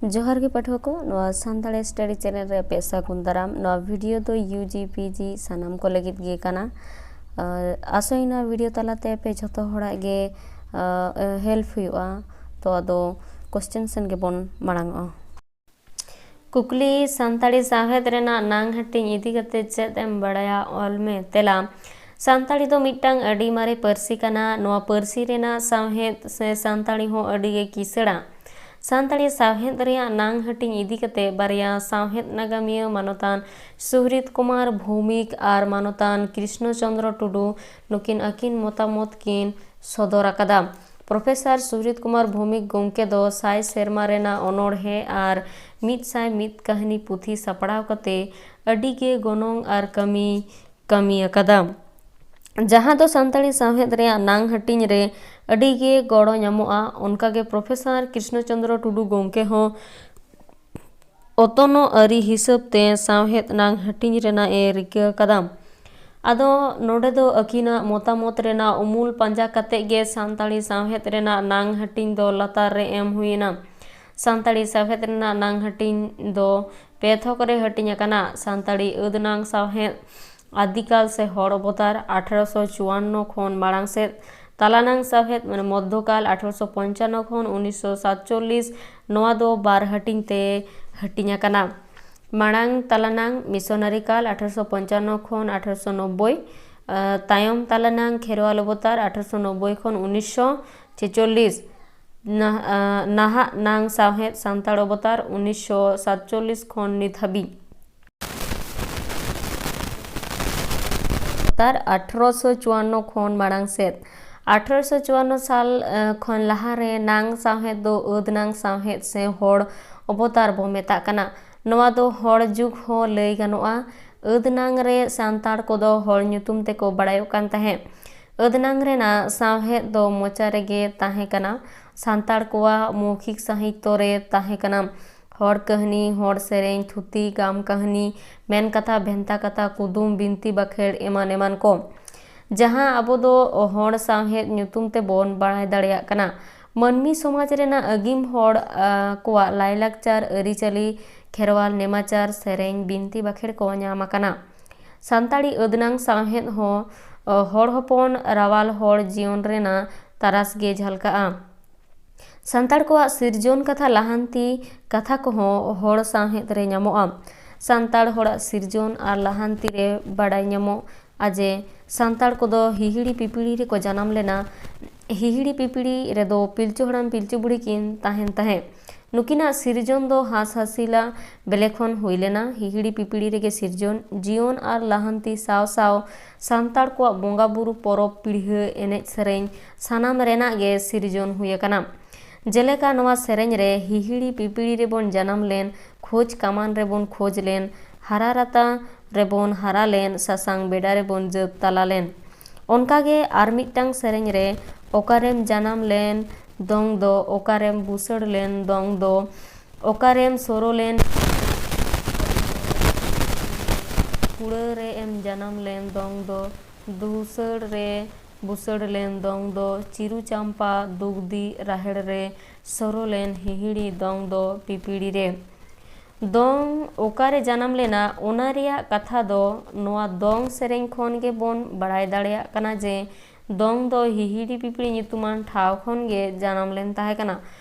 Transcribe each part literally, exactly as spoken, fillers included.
ᱡᱚᱦᱟᱨ ᱜᱮ ᱯᱟᱹᱴᱷᱩᱣᱟᱹ ᱠᱚ, ᱱᱚᱣᱟ ᱥᱟᱱᱛᱟᱲᱤ ᱥᱴᱟᱰᱤ ᱪᱮᱱᱮᱞ ᱨᱮ ᱟᱯᱮ ᱥᱟᱹᱜᱩᱱ ᱫᱟᱨᱟᱢ᱾ ᱱᱚᱣᱟ ᱵᱷᱤᱰᱤᱭᱳ ᱫᱚ ᱭᱩ ᱡᱤ ᱯᱤ ᱡᱤ ᱥᱟᱱᱟᱢ ᱠᱚ ᱞᱟᱹᱜᱤᱫ ᱜᱮ ᱠᱟᱱᱟ᱾ ᱟᱨ ᱟᱥᱚᱜ ᱟᱹᱧ ᱱᱚᱣᱟ ᱵᱷᱤᱰᱤᱭᱳ ᱛᱟᱞᱟᱛᱮ ᱟᱯᱮ ᱡᱷᱚᱛᱚ ᱦᱚᱲᱟᱜ ᱜᱮ, ᱟᱨ, ᱦᱮᱞᱯ ᱦᱩᱭᱩᱜᱼᱟ᱾ ᱛᱚ ᱟᱫᱚ ᱠᱚᱥᱪᱮᱱ ᱥᱮᱱ ᱜᱮᱵᱚᱱ ᱢᱟᱲᱟᱝ ᱚᱜᱼᱟ᱾ ᱠᱩᱠᱞᱤ, ᱥᱟᱱᱛᱟᱲᱤ ᱥᱟᱶᱦᱮᱫ ᱨᱮᱱᱟᱜ ᱱᱟᱝ ᱦᱟᱹᱴᱤᱧ ᱤᱫᱤ ᱠᱟᱛᱮ ᱪᱮᱫ ᱮᱢ ᱵᱟᱲᱟᱭᱟ? ᱚᱞ ᱢᱮ᱾ ᱛᱮᱞᱟ, ᱥᱟᱱᱛᱟᱲᱤ ᱫᱚ ᱢᱤᱫᱴᱟᱝ ᱟᱹᱰᱤ ᱢᱟᱨᱮ ᱯᱟᱹᱨᱥᱤ ᱠᱟᱱᱟ᱾ ᱱᱚᱣᱟ ᱯᱟᱹᱨᱥᱤ ᱨᱮᱱᱟᱜ ᱥᱟᱶᱦᱮᱫ ᱥᱮ ᱥᱟᱱᱛᱟᱲᱤ ᱦᱚᱸ ᱟᱹᱰᱤ ᱜᱮ ᱠᱤᱥᱟᱹᱬᱟ᱾ ᱥᱟᱱᱛᱟᱲᱤ ᱥᱟᱶᱦᱮᱫ ᱨᱮᱭᱟᱜ ᱱᱟᱝ ᱦᱟᱹᱴᱤᱧ ᱤᱫᱤ ᱠᱟᱛᱮ ᱵᱟᱨᱭᱟ ᱥᱟᱶᱦᱮᱫ ᱱᱟᱜᱟᱢᱤᱭᱟᱹ ᱢᱟᱱᱚᱛᱟᱱ ᱥᱩᱦᱨᱤᱛ ᱠᱩᱢᱟᱨ ᱵᱷᱳᱣᱢᱤᱠ ᱟᱨ ᱢᱟᱱᱚᱛᱟᱱ ᱠᱨᱤᱥᱱᱚ ᱪᱚᱸᱫᱽᱨᱚ ᱴᱩᱰᱩ ᱱᱩᱠᱤᱱ ᱟᱹᱠᱤᱱ ᱢᱚᱛᱟᱢᱚᱛ ᱠᱤᱱ ᱥᱚᱫᱚᱨ ᱟᱠᱟᱫᱟ᱾ ᱯᱨᱚᱯᱷᱮᱥᱚᱨ ᱥᱩᱦᱨᱤᱛ ᱠᱩᱢᱟᱨ ᱵᱷᱳᱣᱢᱤᱠ ᱜᱚᱢᱠᱮ ᱫᱚ ᱥᱟᱭ ᱥᱮᱨᱢᱟ ᱨᱮᱱᱟᱜ ᱚᱱᱚᱬᱦᱮ ᱟᱨ ᱢᱤᱫ ᱥᱟᱭ ᱢᱤᱫ ᱠᱟᱹᱦᱱᱤ ᱯᱩᱛᱷᱤ ᱥᱟᱯᱲᱟᱣ ᱠᱟᱛᱮ ᱟᱹᱰᱤ ᱜᱮ ᱜᱚᱱᱚᱝ ᱟᱨ ᱠᱟᱹᱢᱤ ᱠᱟᱹᱢᱤ ᱟᱠᱟᱫᱟ, ᱡᱟᱦᱟᱸ ᱫᱚ ᱥᱟᱱᱛᱟᱲᱤ ᱥᱟᱶᱦᱮᱫ ᱨᱮᱭᱟᱜ ᱱᱟᱝ ᱦᱟᱹᱴᱤᱧ ᱨᱮ ᱟᱹᱰᱤ ᱜᱮ ᱜᱚᱲᱚ ᱧᱟᱢᱚᱜᱼᱟ᱾ ᱚᱱᱠᱟ ᱜᱮ ᱯᱨᱚᱯᱷᱮᱥᱚᱨ ᱠᱨᱤᱥᱱᱚ ᱪᱚᱸᱫᱽᱨᱚ ᱴᱩᱰᱩ ᱜᱚᱢᱠᱮ ᱦᱚᱸ ᱚᱛᱱᱚᱜ ᱟᱹᱨᱤ ᱦᱤᱥᱟᱹᱵ ᱛᱮ ᱥᱟᱶᱦᱮᱫ ᱱᱟᱝ ᱦᱟᱹᱴᱤᱧ ᱨᱮᱱᱟᱜ ᱮ ᱨᱤᱠᱟᱹ ᱟᱠᱟᱫᱟ᱾ ᱟᱫᱚ ᱱᱚᱰᱮ ᱫᱚ ᱟᱹᱠᱤᱱᱟᱜ ᱢᱚᱛᱟᱢᱚᱛ ᱨᱮᱱᱟᱜ ᱩᱢᱩᱞ ᱯᱟᱸᱡᱟ ᱠᱟᱛᱮ ᱜᱮ ᱥᱟᱱᱛᱟᱲᱤ ᱥᱟᱶᱦᱮᱫ ᱨᱮᱱᱟᱜ ᱱᱟᱝ ᱦᱟᱹᱴᱤᱧ ᱫᱚ ᱞᱟᱛᱟᱨ ᱨᱮ ᱮᱢ ᱦᱩᱭ ᱮᱱᱟ᱾ ᱥᱟᱱᱛᱟᱲᱤ ᱥᱟᱶᱦᱮᱫ ᱨᱮᱱᱟᱜ ᱱᱟᱝ ᱦᱟᱹᱴᱤᱧ ᱫᱚ ᱯᱮ ᱛᱷᱚᱠ ᱨᱮ ᱦᱟᱹᱴᱤᱧ ᱟᱠᱟᱱᱟ᱾ ᱥᱟᱱᱛᱟᱲᱤ ᱟᱹᱫ ᱱᱟᱝ ᱥᱟᱶᱦᱮᱫ, ᱟᱫᱤᱠᱟᱞ ᱥᱮ ᱦᱚᱲ ᱚᱵᱚᱛᱟᱨ, ᱟᱴᱷᱨᱚᱥᱚ ᱪᱩᱣᱟᱱᱱᱚ ᱠᱷᱚᱱ ᱢᱟᱲᱟᱝ ᱥᱮᱫ, ᱛᱟᱞᱟᱱᱟᱝ ᱥᱟᱶᱦᱮᱫ ᱢᱟᱱᱮ ᱢᱚᱫᱽᱫᱷᱚᱠᱟᱞ, ᱟᱴᱷᱨᱚᱥᱚ ᱯᱚᱧᱪᱟᱱᱱᱚ ᱠᱷᱚᱱ ᱩᱱᱤᱥᱥᱚ ᱥᱟᱛᱪᱚᱞᱞᱤᱥ, ᱱᱚᱣᱟ ᱫᱚ ᱵᱟᱨ ᱦᱟᱹᱴᱤᱧ ᱛᱮ ᱦᱟᱹᱴᱤᱧ ᱟᱠᱟᱱᱟ᱾ ᱢᱟᱲᱟᱝ ᱛᱟᱞᱟᱱᱟᱝ ᱢᱤᱥᱚᱱᱟᱨᱤ ᱠᱟᱞ, ᱟᱴᱷᱨᱚᱥᱚ ᱯᱚᱧᱪᱟᱱᱱᱚ ᱠᱷᱚᱱ ᱟᱴᱷᱨᱚᱥᱚ ᱱᱚᱵᱵᱳᱭ, ᱟᱨ ᱛᱟᱭᱚᱢ ᱛᱟᱞᱟᱱᱟᱝ ᱠᱷᱮᱨᱣᱟᱞ ᱚᱵᱚᱛᱟᱨ, ᱟᱴᱷᱨᱚᱥᱚ ᱱᱚᱵᱵᱳᱭ ᱠᱷᱚᱱ ᱩᱱᱤᱥᱥᱚ ᱪᱷᱮᱪᱚᱞᱞᱤᱥ, ᱱᱟᱦ-, ᱟᱨ ᱱᱟᱦᱟᱜ ᱱᱟᱝ ᱥᱟᱶᱦᱮᱫ ᱥᱟᱱᱛᱟᱲ ᱚᱵᱚᱛᱟᱨ, ᱩᱱᱤᱥᱥᱚ ᱥᱟᱛᱪᱚᱞᱞᱤᱥ ᱠᱷᱚᱱ ᱱᱤᱛ ᱦᱟᱹᱵᱤᱡ᱾ ᱚᱵᱚᱛᱟᱨ ᱟᱴᱷᱨᱚᱥᱚ ᱪᱩᱣᱟᱱᱱᱚ ᱠᱷᱚᱱ ᱢᱟᱲᱟᱝ ᱥᱮᱫ᱾ ᱟᱴᱷᱨᱚᱥᱚ ᱪᱩᱣᱟᱱᱱᱚ ᱥᱟᱞ, ᱮ, ᱠᱷᱚᱱ ᱞᱟᱦᱟ ᱨᱮ ᱱᱟᱝ ᱥᱟᱶᱦᱮᱫ ᱫᱚ ᱟᱹᱫ ᱱᱟᱝ ᱥᱟᱶᱦᱮᱫ ᱥᱮ ᱦᱚᱲ ᱚᱵᱚᱛᱟᱨ ᱵᱚ ᱢᱮᱛᱟᱜ ᱠᱟᱱᱟ᱾ ᱱᱚᱣᱟ ᱫᱚ ᱦᱚᱲ ᱡᱩᱜᱽ ᱦᱚᱸ ᱞᱟᱹᱭ ᱜᱟᱱᱚᱜᱼᱟ᱾ ᱟᱹᱫ ᱱᱟᱝ ᱨᱮ ᱥᱟᱱᱛᱟᱲ ᱠᱚᱫᱚ ᱦᱚᱲ ᱧᱩᱛᱩᱢ ᱛᱮᱠᱚ ᱵᱟᱲᱟᱭᱚᱜ ᱠᱟᱱ ᱛᱟᱦᱮᱸᱫ᱾ ᱟᱹᱫ ᱱᱟᱝ ᱨᱮᱱᱟᱜ ᱥᱟᱶᱦᱮᱫ ᱫᱚ ᱢᱚᱪᱟ ᱨᱮᱜᱮ ᱛᱟᱦᱮᱸ ᱠᱟᱱᱟ᱾ ᱥᱟᱱᱛᱟᱲ ᱠᱚᱣᱟᱜ ᱢᱳᱣᱠᱷᱤᱠ ᱥᱟᱦᱤᱛᱛᱚ ᱨᱮ ᱛᱟᱦᱮᱸ ᱠᱟᱱᱟ᱾ ᱦᱚᱲ ᱠᱟᱹᱦᱱᱤ, ᱦᱚᱲ ᱥᱮᱨᱮᱧ, ᱛᱷᱩᱛᱤ, ᱜᱟᱢ ᱠᱟᱹᱦᱱᱤ, ᱢᱮᱱ ᱠᱟᱛᱷᱟ, ᱵᱷᱮᱱᱛᱟ ᱠᱟᱛᱷᱟ, ᱠᱩᱫᱩᱢ, ᱵᱤᱱᱛᱤ ᱵᱟᱠᱷᱮᱲ ᱮᱢᱟᱱ ᱮᱢᱟᱱ ᱠᱚ, ᱡᱟᱦᱟᱸ ᱟᱵᱚ ᱫᱚ ᱦᱚᱲ ᱥᱟᱶᱦᱮᱫ ᱧᱩᱛᱩᱢ ᱛᱮᱵᱚᱱ ᱵᱟᱲᱟᱭ ᱫᱟᱲᱮᱭᱟᱜ ᱠᱟᱱᱟ᱾ ᱢᱟᱹᱱᱢᱤ ᱥᱚᱢᱟᱡᱽ ᱨᱮᱱᱟᱜ ᱟᱹᱜᱤᱢ ᱦᱚᱲ ᱟ, ᱠᱚᱣᱟᱜ ᱞᱟᱭᱞᱟᱠᱪᱟᱨ, ᱟᱹᱨᱤᱪᱟᱹᱞᱤ, ᱠᱷᱮᱨᱣᱟᱞ ᱱᱮᱢᱟᱪᱟᱨ, ᱥᱮᱨᱮᱧ, ᱵᱤᱱᱛᱤ ᱵᱟᱠᱷᱮᱲ ᱠᱚ ᱧᱟᱢ ᱟᱠᱟᱱᱟ᱾ ᱥᱟᱱᱛᱟᱲᱤ ᱟᱹᱫᱽᱱᱟᱝ ᱥᱟᱶᱦᱮᱫ ᱦᱚᱸ ᱟ, ᱦᱚᱲ ᱦᱚᱯᱚᱱ ᱨᱟᱣᱟᱞ ᱦᱚᱲ ᱡᱤᱭᱚᱱ ᱨᱮᱱᱟᱜ ᱛᱟᱨᱟᱥ ᱜᱮ ᱡᱷᱟᱞᱠᱟᱜᱼᱟ᱾ ᱥᱟᱱᱛᱟᱲ ᱠᱚᱣᱟᱜ ᱥᱤᱨᱡᱚᱱ ᱠᱟᱛᱷᱟ, ᱞᱟᱦᱟᱱᱛᱤ ᱠᱟᱛᱷᱟ ᱠᱚᱦᱚᱸ ᱦᱚᱲ ᱥᱟᱶᱦᱮᱫ ᱨᱮ ᱧᱟᱢᱚᱜᱼᱟ᱾ ᱥᱟᱱᱛᱟᱲ ᱦᱚᱲᱟᱜ ᱥᱤᱨᱡᱚᱱ ᱟᱨ ᱞᱟᱦᱟᱱᱛᱤ ᱨᱮ ᱵᱟᱰᱟᱭ ᱧᱟᱢᱚᱜᱼᱟ ᱡᱮ ᱥᱟᱱᱛᱟᱲ ᱠᱚᱫᱚ ᱦᱤᱦᱤᱲᱤ ᱯᱤᱯᱤᱲᱤ ᱨᱮᱠᱚ ᱡᱟᱱᱟᱢ ᱞᱮᱱᱟ᱾ ᱦᱤᱦᱤᱲᱤ ᱯᱤᱯᱤᱲᱤ ᱨᱮᱫᱚ ᱯᱤᱞᱪᱩ ᱦᱟᱲᱟᱢ ᱯᱤᱞᱪᱩ ᱵᱩᱲᱦᱤ ᱠᱤᱱ ᱛᱟᱦᱮᱱ ᱛᱟᱦᱮᱸᱫ᱾ ᱱᱩᱠᱤᱱᱟᱜ ᱥᱤᱨᱡᱚᱱ ᱫᱚ ᱦᱟᱸᱥ ᱦᱟᱹᱥᱤᱞᱟ ᱵᱮᱞᱮ ᱠᱷᱚᱱ ᱦᱩᱭ ᱞᱮᱱᱟ᱾ ᱦᱤᱦᱤᱲᱤ ᱯᱤᱯᱤᱲᱤ ᱨᱮᱜᱮ ᱥᱤᱨᱡᱚᱱ, ᱡᱤᱭᱚᱱ ᱟᱨ ᱞᱟᱦᱟᱱᱛᱤ ᱥᱟᱶ ᱥᱟᱶ ᱥᱟᱱᱛᱟᱲ ᱠᱚᱣᱟᱜ ᱵᱚᱸᱜᱟ ᱵᱩᱨᱩ, ᱯᱚᱨᱚᱵᱽ, ᱯᱤᱲᱦᱟᱹ, ᱮᱱᱮᱡ ᱥᱮᱨᱮᱧ, ᱥᱟᱱᱟᱢ ᱨᱮᱱᱟᱜ ᱜᱮ ᱥᱤᱨᱡᱚᱱ ᱦᱩᱭ ᱟᱠᱟᱱᱟ᱾ ᱡᱮᱞᱮᱠᱟ ᱱᱚᱣᱟ ᱥᱮᱨᱮᱧ ᱨᱮ ᱦᱤᱦᱤᱲᱤ ᱯᱤᱯᱤᱲᱤ ᱨᱮᱵᱚᱱ ᱡᱟᱱᱟᱢ ᱞᱮᱱ, ᱠᱷᱳᱡᱽ ᱠᱟᱢᱟᱱ ᱨᱮᱵᱚᱱ ᱠᱷᱳᱡᱽ ᱞᱮᱱ, ᱦᱟᱨᱟ ᱨᱟᱛᱟ ᱨᱮᱵᱚᱱ ᱦᱟᱨᱟ ᱞᱮᱱ, ᱥᱟᱥᱟᱝ ᱵᱮᱰᱟ ᱨᱮᱵᱚᱱ ᱡᱟᱹᱛ ᱛᱟᱞᱟ ᱞᱮᱱ᱾ ᱚᱱᱠᱟᱜᱮ ᱟᱨ ᱢᱤᱫᱴᱟᱝ ᱥᱮᱨᱮᱧ ᱨᱮ ᱚᱠᱟᱨᱮᱢ ᱡᱟᱱᱟᱢ ᱞᱮᱱ ᱫᱚᱝ ᱫᱚ, ᱚᱠᱟᱨᱮᱢ ᱵᱩᱥᱟᱹᱲ ᱞᱮᱱ ᱫᱚᱝ ᱫᱚ, ᱚᱠᱟᱨᱮᱢ ᱥᱚᱨᱚ ᱞᱮᱱ ᱠᱩᱲᱟᱹ ᱨᱮ ᱮᱢ ᱡᱟᱱᱟᱢ ᱞᱮᱱ ᱫᱚᱝ ᱫᱚ, ᱫᱩᱥᱟᱹᱲ ᱨᱮ ᱵᱩᱥᱟᱹᱲ ᱞᱮᱱ ᱫᱚᱝ ᱫᱚ, ᱪᱤᱨᱩ ᱪᱟᱢᱯᱟ ᱫᱩᱜᱽᱫᱤ ᱨᱟᱦᱮᱲ ᱨᱮ ᱥᱚᱨᱚ ᱞᱮᱱ ᱦᱤᱦᱤᱲᱤ ᱫᱚᱝ ᱫᱚ ᱯᱤᱯᱤᱲᱤ ᱨᱮ᱾ ᱫᱚᱝ ᱚᱠᱟᱨᱮ ᱡᱟᱱᱟᱢ ᱞᱮᱱᱟ, ᱚᱱᱟ ᱨᱮᱭᱟᱜ ᱠᱟᱛᱷᱟ ᱫᱚ ᱱᱚᱣᱟ ᱫᱚᱝ ᱥᱮᱨᱮᱧ ᱠᱷᱚᱱ ᱜᱮᱵᱚᱱ ᱵᱟᱲᱟᱭ ᱫᱟᱲᱮᱭᱟᱜ ᱠᱟᱱᱟ ᱡᱮ ᱫᱚᱝ ᱫᱚ ᱦᱤᱦᱤᱲᱤ ᱯᱤᱯᱤᱲᱤ ᱧᱩᱛᱩᱢᱟᱱ ᱴᱷᱟᱶ ᱠᱷᱚᱱ ᱜᱮ ᱡᱟᱱᱟᱢ ᱞᱮᱱ ᱛᱟᱦᱮᱸ ᱠᱟᱱᱟ᱾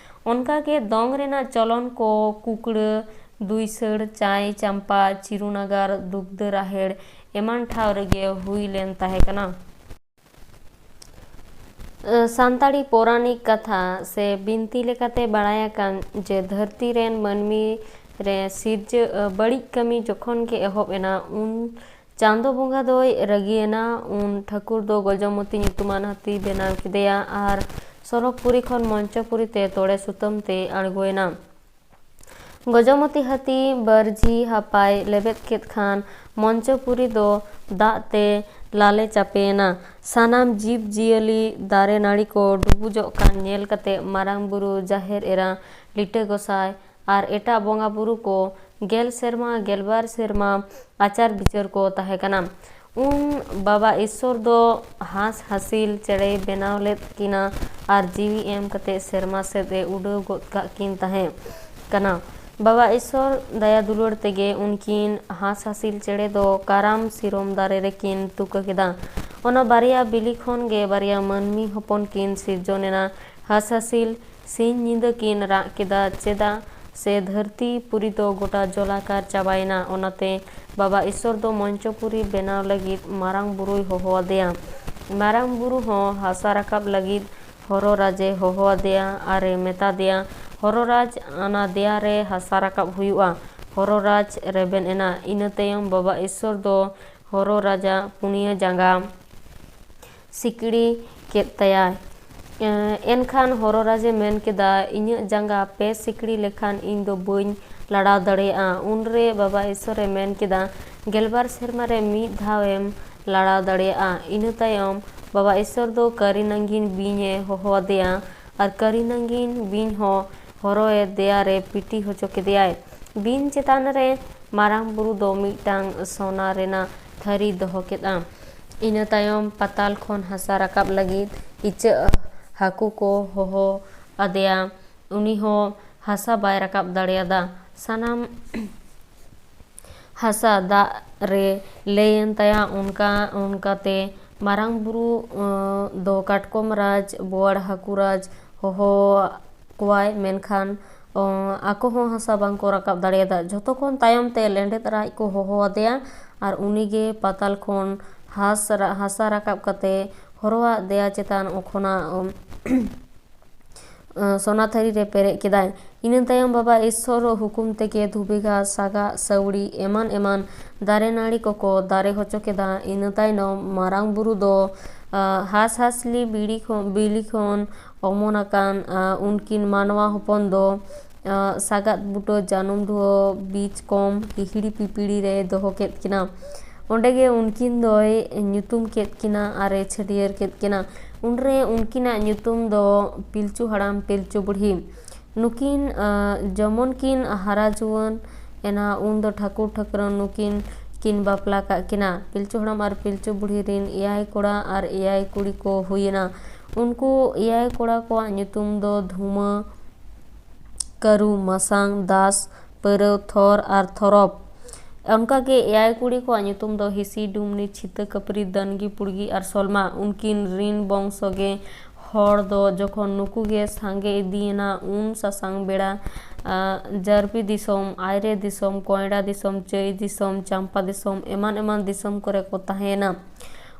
ᱚᱱᱠᱟᱜᱮ ᱫᱚᱝ ᱨᱮᱱᱟᱜ ᱪᱚᱞᱚᱱ ᱠᱚ ᱠᱩᱠᱲᱟᱹ, ᱫᱩᱭᱥᱟᱹᱲ, ᱪᱟᱸᱭ ᱪᱟᱢᱯᱟ, ᱪᱤᱨᱩᱱᱟᱜᱟᱨ, ᱫᱩᱜᱽᱫᱟᱹ ᱨᱟᱦᱮᱲ ᱮᱢᱟᱱ ᱴᱷᱟᱶ ᱨᱮᱜᱮ ᱦᱩᱭ ᱞᱮᱱ ᱛᱟᱦᱮᱸ ᱠᱟᱱᱟ᱾ ᱥᱟᱱᱛᱟᱲᱤ ᱯᱳᱨᱟᱱᱤᱠ ᱠᱟᱛᱷᱟ ᱥᱮ ᱵᱤᱱᱛᱤ ᱞᱮᱠᱟᱛᱮ ᱵᱟᱲᱟᱭ ᱟᱠᱟᱱ ᱡᱮ ᱫᱷᱟᱹᱨᱛᱤ ᱨᱮᱱ ᱢᱟᱹᱱᱢᱤ ᱨᱮ ᱥᱤᱨᱡᱟᱹ ᱵᱟᱹᱲᱤᱡ ᱠᱟᱹᱢᱤ ᱡᱚᱠᱷᱚᱱ ᱜᱮ ᱮᱦᱚᱵ ᱮᱱᱟ, ᱩᱱ ᱪᱟᱸᱫᱚ ᱵᱚᱸᱜᱟ ᱫᱚᱭ ᱨᱟᱹᱜᱤᱭᱮᱱᱟ᱾ ᱩᱱ ᱴᱷᱟᱹᱠᱩᱨ ᱫᱚ ᱜᱚᱡᱚᱢᱚᱛᱤ ᱧᱩᱛᱩᱢᱟᱱ ᱦᱟᱹᱛᱤ ᱵᱮᱱᱟᱣ ᱠᱮᱫᱮᱭᱟ ᱟᱨ ᱥᱚᱨᱚᱜᱽᱯᱩᱨᱤ ᱠᱷᱚᱱ ᱢᱚᱧᱪᱚᱯᱩᱨᱤ ᱛᱮ ᱛᱚᱲᱮ ᱥᱩᱛᱟᱹᱢ ᱛᱮ ᱟᱬᱜᱚᱭᱮᱱᱟ᱾ ᱜᱚᱡᱚᱢᱚᱛᱤ ᱦᱟᱹᱛᱤ ᱵᱟᱹᱨᱡᱷᱤ ᱦᱟᱯᱟᱭ ᱞᱮᱵᱮᱫ ᱠᱮᱫ ᱠᱷᱟᱱ ᱢᱚᱧᱪᱚᱯᱩᱨᱤ ᱫᱚ ᱫᱟᱜ ᱛᱮ ᱞᱟᱞᱮ ᱪᱟᱯᱮᱭᱮᱱᱟ᱾ ᱥᱟᱱᱟᱢ ᱡᱤᱵᱽ ᱡᱤᱭᱟᱹᱞᱤ, ᱫᱟᱨᱮ ᱱᱟᱹᱲᱤ ᱠᱚ ᱰᱩᱵᱩᱡᱚᱜ ᱠᱟᱱ ᱧᱮᱞ ᱠᱟᱛᱮ ᱢᱟᱨᱟᱝ ᱵᱩᱨᱩ, ᱡᱟᱦᱮᱨ ᱮᱨᱟ, ᱞᱤᱴᱟᱹ ᱜᱚᱸᱥᱟᱭ ᱟᱨ ᱮᱴᱟᱜ ᱵᱚᱸᱜᱟ ᱵᱩᱨᱩ ᱠᱚ ᱜᱮᱞ ᱥᱮᱨᱢᱟ, ᱜᱮᱞᱵᱟᱨ ᱥᱮᱨᱢᱟ ᱟᱪᱟᱨ ᱵᱤᱪᱟᱹᱨ ᱠᱚ ᱛᱟᱦᱮᱸ ᱠᱟᱱᱟ᱾ ᱩᱱ ᱵᱟᱵᱟ ᱤᱥᱥᱚᱨ ᱫᱚ ᱦᱟᱸᱥ ᱦᱟᱸᱥᱤᱞ ᱪᱮᱬᱮᱭ ᱵᱮᱱᱟᱣ ᱞᱮᱫ ᱠᱤᱱᱟ ᱟᱨ ᱡᱤᱣᱤ ᱮᱢ ᱠᱟᱛᱮ ᱥᱮᱨᱢᱟ ᱥᱮᱫ ᱮ ᱩᱰᱟᱹᱣ ᱜᱚᱫ ᱠᱟᱜ ᱠᱤᱱ ᱛᱟᱦᱮᱸ ᱠᱟᱱᱟ᱾ ᱵᱟᱵᱟ ᱤᱥᱥᱚᱨ ᱫᱟᱭᱟ ᱫᱩᱞᱟᱹᱲ ᱛᱮᱜᱮ ᱩᱱᱠᱤᱱ ᱦᱟᱸᱥ ᱦᱟᱸᱥᱤᱞ ᱪᱮᱬᱮ ᱫᱚ ᱠᱟᱨᱟᱢ ᱥᱤᱨᱚᱢ ᱫᱟᱨᱮ ᱨᱮᱠᱤᱱ ᱛᱩᱠᱟᱹ ᱠᱮᱫᱟ᱾ ᱚᱱᱟ ᱵᱟᱨᱭᱟ ᱵᱤᱞᱤ ᱠᱷᱚᱱ ᱜᱮ ᱵᱟᱨᱭᱟ ᱢᱟᱹᱱᱢᱤ ᱦᱚᱯᱚᱱ ᱠᱤᱱ ᱥᱤᱨᱡᱚᱱ ᱮᱱᱟ᱾ ᱦᱟᱸᱥ ᱦᱟᱸᱥᱤᱞ ᱥᱤᱧ ᱧᱤᱫᱟᱹ ᱠᱤᱱ ᱨᱟᱜ ᱠᱮᱫᱟ, ᱪᱮᱫᱟᱜ ᱥᱮ ᱫᱷᱟᱹᱨᱛᱤ ᱯᱩᱨᱤ ᱫᱚ ᱜᱚᱴᱟ ᱡᱚᱞᱟᱠᱟᱨ ᱪᱟᱵᱟᱭᱮᱱᱟ᱾ ᱚᱱᱟᱛᱮ ᱵᱟᱵᱟ ᱤᱥᱥᱚᱨ ᱫᱚ ᱢᱚᱧᱪᱚᱯᱩᱨᱤ ᱵᱮᱱᱟᱣ ᱞᱟᱹᱜᱤᱫ ᱢᱟᱨᱟᱝ ᱵᱩᱨᱩᱭ ᱦᱚᱦᱚ ᱟᱫᱮᱭᱟ᱾ ᱢᱟᱨᱟᱝ ᱵᱩᱨᱩ ᱦᱚᱸ ᱦᱟᱥᱟ ᱨᱟᱠᱟᱵ ᱞᱟᱹᱜᱤᱫ ᱦᱚᱨᱚ ᱨᱟᱡᱽ ᱮ ᱦᱚᱦᱚ ᱟᱫᱮᱭᱟ ᱟᱨ ᱮ ᱢᱮᱛᱟ ᱫᱮᱭᱟ, "ᱦᱚᱨᱚ ᱨᱟᱡᱽ, ᱚᱱᱟ ᱫᱮᱭᱟ ᱨᱮ ᱦᱟᱥᱟ ᱨᱟᱠᱟᱵ ᱦᱩᱭᱩᱜᱼᱟ᱾" ᱦᱚᱨᱚ ᱨᱟᱡᱽ ᱨᱮᱵᱮᱱ ᱮᱱᱟ᱾ ᱤᱱᱟᱹ ᱛᱟᱭᱚᱢ ᱵᱟᱵᱟ ᱤᱥᱥᱚᱨ ᱫᱚ ᱦᱚᱨᱚ ᱨᱟᱡᱟᱜ ᱯᱩᱱᱭᱟᱹ ᱡᱟᱸᱜᱟ ᱥᱤᱠᱲᱤ ᱠᱮᱫ ᱛᱟᱭᱟᱭ᱾ ᱮᱸ, ᱮᱱᱠᱷᱟᱱ ᱦᱚᱨᱚ ᱨᱟᱡᱽ ᱮ ᱢᱮᱱ ᱠᱮᱫᱟ, "ᱤᱧᱟᱹᱜ ᱡᱟᱸᱜᱟ ᱯᱮ ᱥᱤᱠᱲᱤ ᱞᱮᱠᱷᱟᱱ ᱤᱧ ᱫᱚ ᱵᱟᱹᱧ ᱞᱟᱲᱟᱣ ᱫᱟᱲᱮᱭᱟᱜᱼᱟ᱾" ᱩᱱᱨᱮ ᱵᱟᱵᱟ ᱤᱥᱥᱚᱨ ᱮ ᱢᱮᱱ ᱠᱮᱫᱟ, "ᱜᱮᱞᱵᱟᱨ ᱥᱮᱨᱢᱟ ᱨᱮ ᱢᱤᱫ ᱫᱷᱟᱣ ᱮᱢ ᱞᱟᱲᱟᱣ ᱫᱟᱲᱮᱭᱟᱜᱼᱟ᱾" ᱤᱱᱟᱹ ᱛᱟᱭᱚᱢ ᱵᱟᱵᱟ ᱤᱥᱥᱚᱨ ᱫᱚ ᱠᱟᱹᱨᱤ ᱱᱟᱝᱜᱤᱱ ᱵᱤᱧ ᱮ ᱦᱚᱦᱚ ᱟᱫᱮᱭᱟ ᱟᱨ ᱠᱟᱹᱨᱤ ᱱᱟᱝᱜᱤᱱ ᱵᱤᱧ ᱦᱚᱸ ᱦᱚᱨᱚ ᱮ ᱫᱮᱭᱟ ᱨᱮ ᱯᱤᱴᱤ ᱦᱚᱪᱚ ᱠᱮᱫᱮᱭᱟᱭ᱾ ᱵᱤᱧ ᱪᱮᱛᱟᱱ ᱨᱮ ᱢᱟᱨᱟᱝ ᱵᱩᱨᱩ ᱫᱚ ᱢᱤᱫᱴᱟᱝ ᱥᱚᱱᱟ ᱨᱮᱱᱟᱜ ᱛᱷᱟᱹᱨᱤ ᱫᱚᱦᱚ ᱠᱮᱫᱼᱟ᱾ ᱤᱱᱟᱹ ᱛᱟᱭᱚᱢ ᱯᱟᱛᱟᱞ ᱠᱷᱚᱱ ᱦᱟᱥᱟ ᱨᱟᱠᱟᱵ ᱞᱟᱹᱜᱤᱫ ᱤᱪᱟᱹᱜ ᱦᱟᱹᱠᱩ ᱠᱚ ᱦᱚᱦᱚ ᱟᱫᱮᱭᱟ᱾ ᱩᱱᱤ ᱦᱚᱸ ᱦᱟᱥᱟ ᱵᱟᱭ ᱨᱟᱠᱟᱵ ᱫᱟᱲᱮᱭᱟᱫᱟ᱾ ᱥᱟᱱᱟᱢ ᱦᱟᱥᱟ ᱫᱟᱜ ᱨᱮ ᱞᱟᱹᱭᱮᱱ ᱛᱟᱭᱟ᱾ ᱚᱱᱠᱟ ᱚᱱᱠᱟᱛᱮ ᱢᱟᱨᱟᱝ ᱵᱩᱨᱩ, ᱟᱸ, ᱫᱚ ᱠᱟᱴᱠᱚᱢ ᱨᱟᱡᱽ, ᱵᱳᱣᱟᱲ ᱦᱟᱹᱠᱩ ᱨᱟᱡᱽ ᱦᱚᱦᱚ ᱠᱚᱣᱟᱭ, ᱢᱮᱱᱠᱷᱟᱱ, ᱟᱸ, ᱟᱠᱚ ᱦᱚᱸ ᱦᱟᱥᱟ ᱵᱟᱝ ᱠᱚ ᱨᱟᱠᱟᱵ ᱫᱟᱲᱮᱭᱟᱫᱟ᱾ ᱡᱷᱚᱛᱚ ᱠᱷᱚᱱ ᱛᱟᱭᱚᱢ ᱛᱮ ᱞᱮᱸᱰᱮᱫ ᱨᱟᱡᱽ ᱠᱚ ᱦᱚᱦᱚ ᱟᱫᱮᱭᱟ ᱟᱨ ᱩᱱᱤ ᱜᱮ ᱯᱟᱛᱟᱞ ᱠᱷᱚᱱ ᱦᱟᱥ ᱨᱟ-, ᱦᱟᱥᱟ ᱨᱟᱠᱟᱵ ᱠᱟᱛᱮ ᱦᱚᱨᱚᱣᱟᱜ ᱫᱮᱭᱟ ᱪᱮᱛᱟᱱ ᱠᱷᱚᱱᱟᱜ, ᱟᱸ, ᱥᱚᱱᱟ ᱛᱷᱟᱹᱨᱤ ᱨᱮ ᱯᱮᱨᱮᱡ ᱠᱮᱫᱟᱭ᱾ ᱤᱱᱟᱹ ᱛᱟᱭᱚᱢ ᱵᱟᱵᱟ ᱤᱥᱥᱚᱨ ᱦᱩᱠᱩᱢ ᱛᱮᱜᱮ ᱫᱷᱩᱵᱤ ᱜᱷᱟᱥ, ᱥᱟᱜᱟᱜ, ᱥᱟᱹᱣᱲᱤ ᱮᱢᱟᱱ ᱮᱢᱟᱱ ᱫᱟᱨᱮ ᱱᱟᱹᱲᱤ ᱠᱚᱠᱚ ᱫᱟᱨᱮ ᱦᱚᱪᱚ ᱠᱮᱫᱟ᱾ ᱤᱱᱟᱹ ᱛᱟᱭᱱᱚᱢ ᱢᱟᱨᱟᱝ ᱵᱩᱨᱩ ᱫᱚ, ᱟᱸ, ᱦᱟᱸᱥ ᱦᱟᱸᱥᱞᱤ ᱵᱤᱲᱤ ᱠᱷᱚᱱ, ᱵᱤᱞᱤ ᱠᱷᱚᱱ ᱚᱢᱚᱱ ᱟᱠᱟᱱ, ᱟᱸ, ᱩᱱᱠᱤᱱ ᱢᱟᱱᱣᱟ ᱦᱚᱯᱚᱱ ᱫᱚ, ᱟᱸ, ᱥᱟᱜᱟᱫ ᱵᱩᱴᱟᱹ, ᱡᱟᱹᱱᱩᱢ ᱰᱷᱩᱣᱟᱹ, ᱵᱤᱡᱽ ᱠᱚᱢ, ᱦᱤᱦᱤᱲᱤ ᱯᱤᱯᱤᱲᱤ ᱨᱮᱭ ᱫᱚᱦᱚ ᱠᱮᱫ ᱠᱤᱱᱟ᱾ ᱚᱸᱰᱮ ᱜᱮ ᱩᱱᱠᱤᱱ ᱫᱚᱭ ᱧᱩᱛᱩᱢ ᱠᱮᱫ ᱠᱤᱱᱟ ᱟᱨᱮ ᱪᱷᱟᱹᱴᱭᱟᱹᱨ ᱠᱮᱫ ᱠᱤᱱᱟ᱾ ᱩᱱᱨᱮ ᱩᱱᱠᱤᱱᱟᱜ ᱧᱩᱛᱩᱢ ᱫᱚ ᱯᱤᱞᱪᱩ ᱦᱟᱲᱟᱢ ᱯᱤᱞᱪᱩ ᱵᱩᱲᱦᱤ᱾ ᱱᱩᱠᱤᱱ, ᱟᱸ, ᱡᱮᱢᱚᱱ ᱠᱤᱱ ᱦᱟᱨᱟ ᱡᱩᱣᱟᱹᱱ ᱮᱱᱟ, ᱩᱱ ᱫᱚ ᱴᱷᱟᱹᱠᱩᱨ ᱴᱷᱟᱹᱠᱨᱟᱹᱱ ᱱᱩᱠᱤᱱ ᱠᱤᱱ ᱵᱟᱯᱞᱟ ᱠᱟᱜ ᱠᱤᱱᱟ᱾ ᱯᱤᱞᱪᱩ ᱦᱟᱲᱟᱢ ᱟᱨ ᱯᱤᱞᱪᱩ ᱵᱩᱲᱦᱤ ᱨᱤᱱ ᱮᱭᱟᱭ ᱠᱚᱲᱟ ᱟᱨ ᱮᱭᱟᱭ ᱠᱩᱲᱤ ᱠᱚ ᱦᱩᱭᱮᱱᱟ᱾ ᱩᱱᱠᱩ ᱮᱭᱟᱭ ᱠᱚᱲᱟ ᱠᱚᱣᱟᱜ ᱧᱩᱛᱩᱢ ᱫᱚ ᱫᱷᱩᱢᱟᱹ, ᱠᱟᱹᱨᱩ, ᱢᱟᱥᱟᱝ, ᱫᱟᱥ, ᱯᱟᱹᱨᱟᱹᱣ, ᱛᱷᱚᱨ ᱟᱨ ᱛᱷᱚᱨᱚᱯ᱾ ᱚᱱᱠᱟᱜᱮ ᱮᱭᱟᱭ ᱠᱩᱲᱤ ᱠᱚᱣᱟᱜ ᱧᱩᱛᱩᱢ ᱫᱚ ᱦᱤᱥᱤ, ᱰᱩᱢᱱᱤ, ᱪᱷᱤᱛᱟᱹ, ᱠᱟᱹᱯᱨᱤ, ᱫᱟᱹᱱᱜᱤ, ᱯᱩᱲᱜᱤ ᱟᱨ ᱥᱚᱞᱢᱟ᱾ ᱩᱱᱠᱤᱱ ᱨᱤᱱ ᱵᱚᱝᱥᱚ ᱜᱮ ᱦᱚᱲ ᱫᱚ ᱡᱚᱠᱷᱚᱱ ᱱᱩᱠᱩ ᱜᱮ ᱥᱟᱸᱜᱮ ᱤᱫᱤᱭᱮᱱᱟ, ᱩᱱ ᱥᱟᱥᱟᱝ ᱵᱮᱲᱟ, ᱟ, ᱡᱟᱨᱯᱤ ᱫᱤᱥᱚᱢ, ᱟᱭᱨᱮ ᱫᱤᱥᱚᱢ, ᱠᱚᱭᱰᱟ ᱫᱤᱥᱚᱢ, ᱪᱟᱹᱭ ᱫᱤᱥᱚᱢ, ᱪᱟᱢᱯᱟ ᱫᱤᱥᱚᱢ, ᱮᱢᱟᱱ ᱮᱢᱟᱱ ᱫᱤᱥᱚᱢ ᱠᱚᱨᱮ ᱠᱚ ᱛᱟᱦᱮᱸᱭᱮᱱᱟ᱾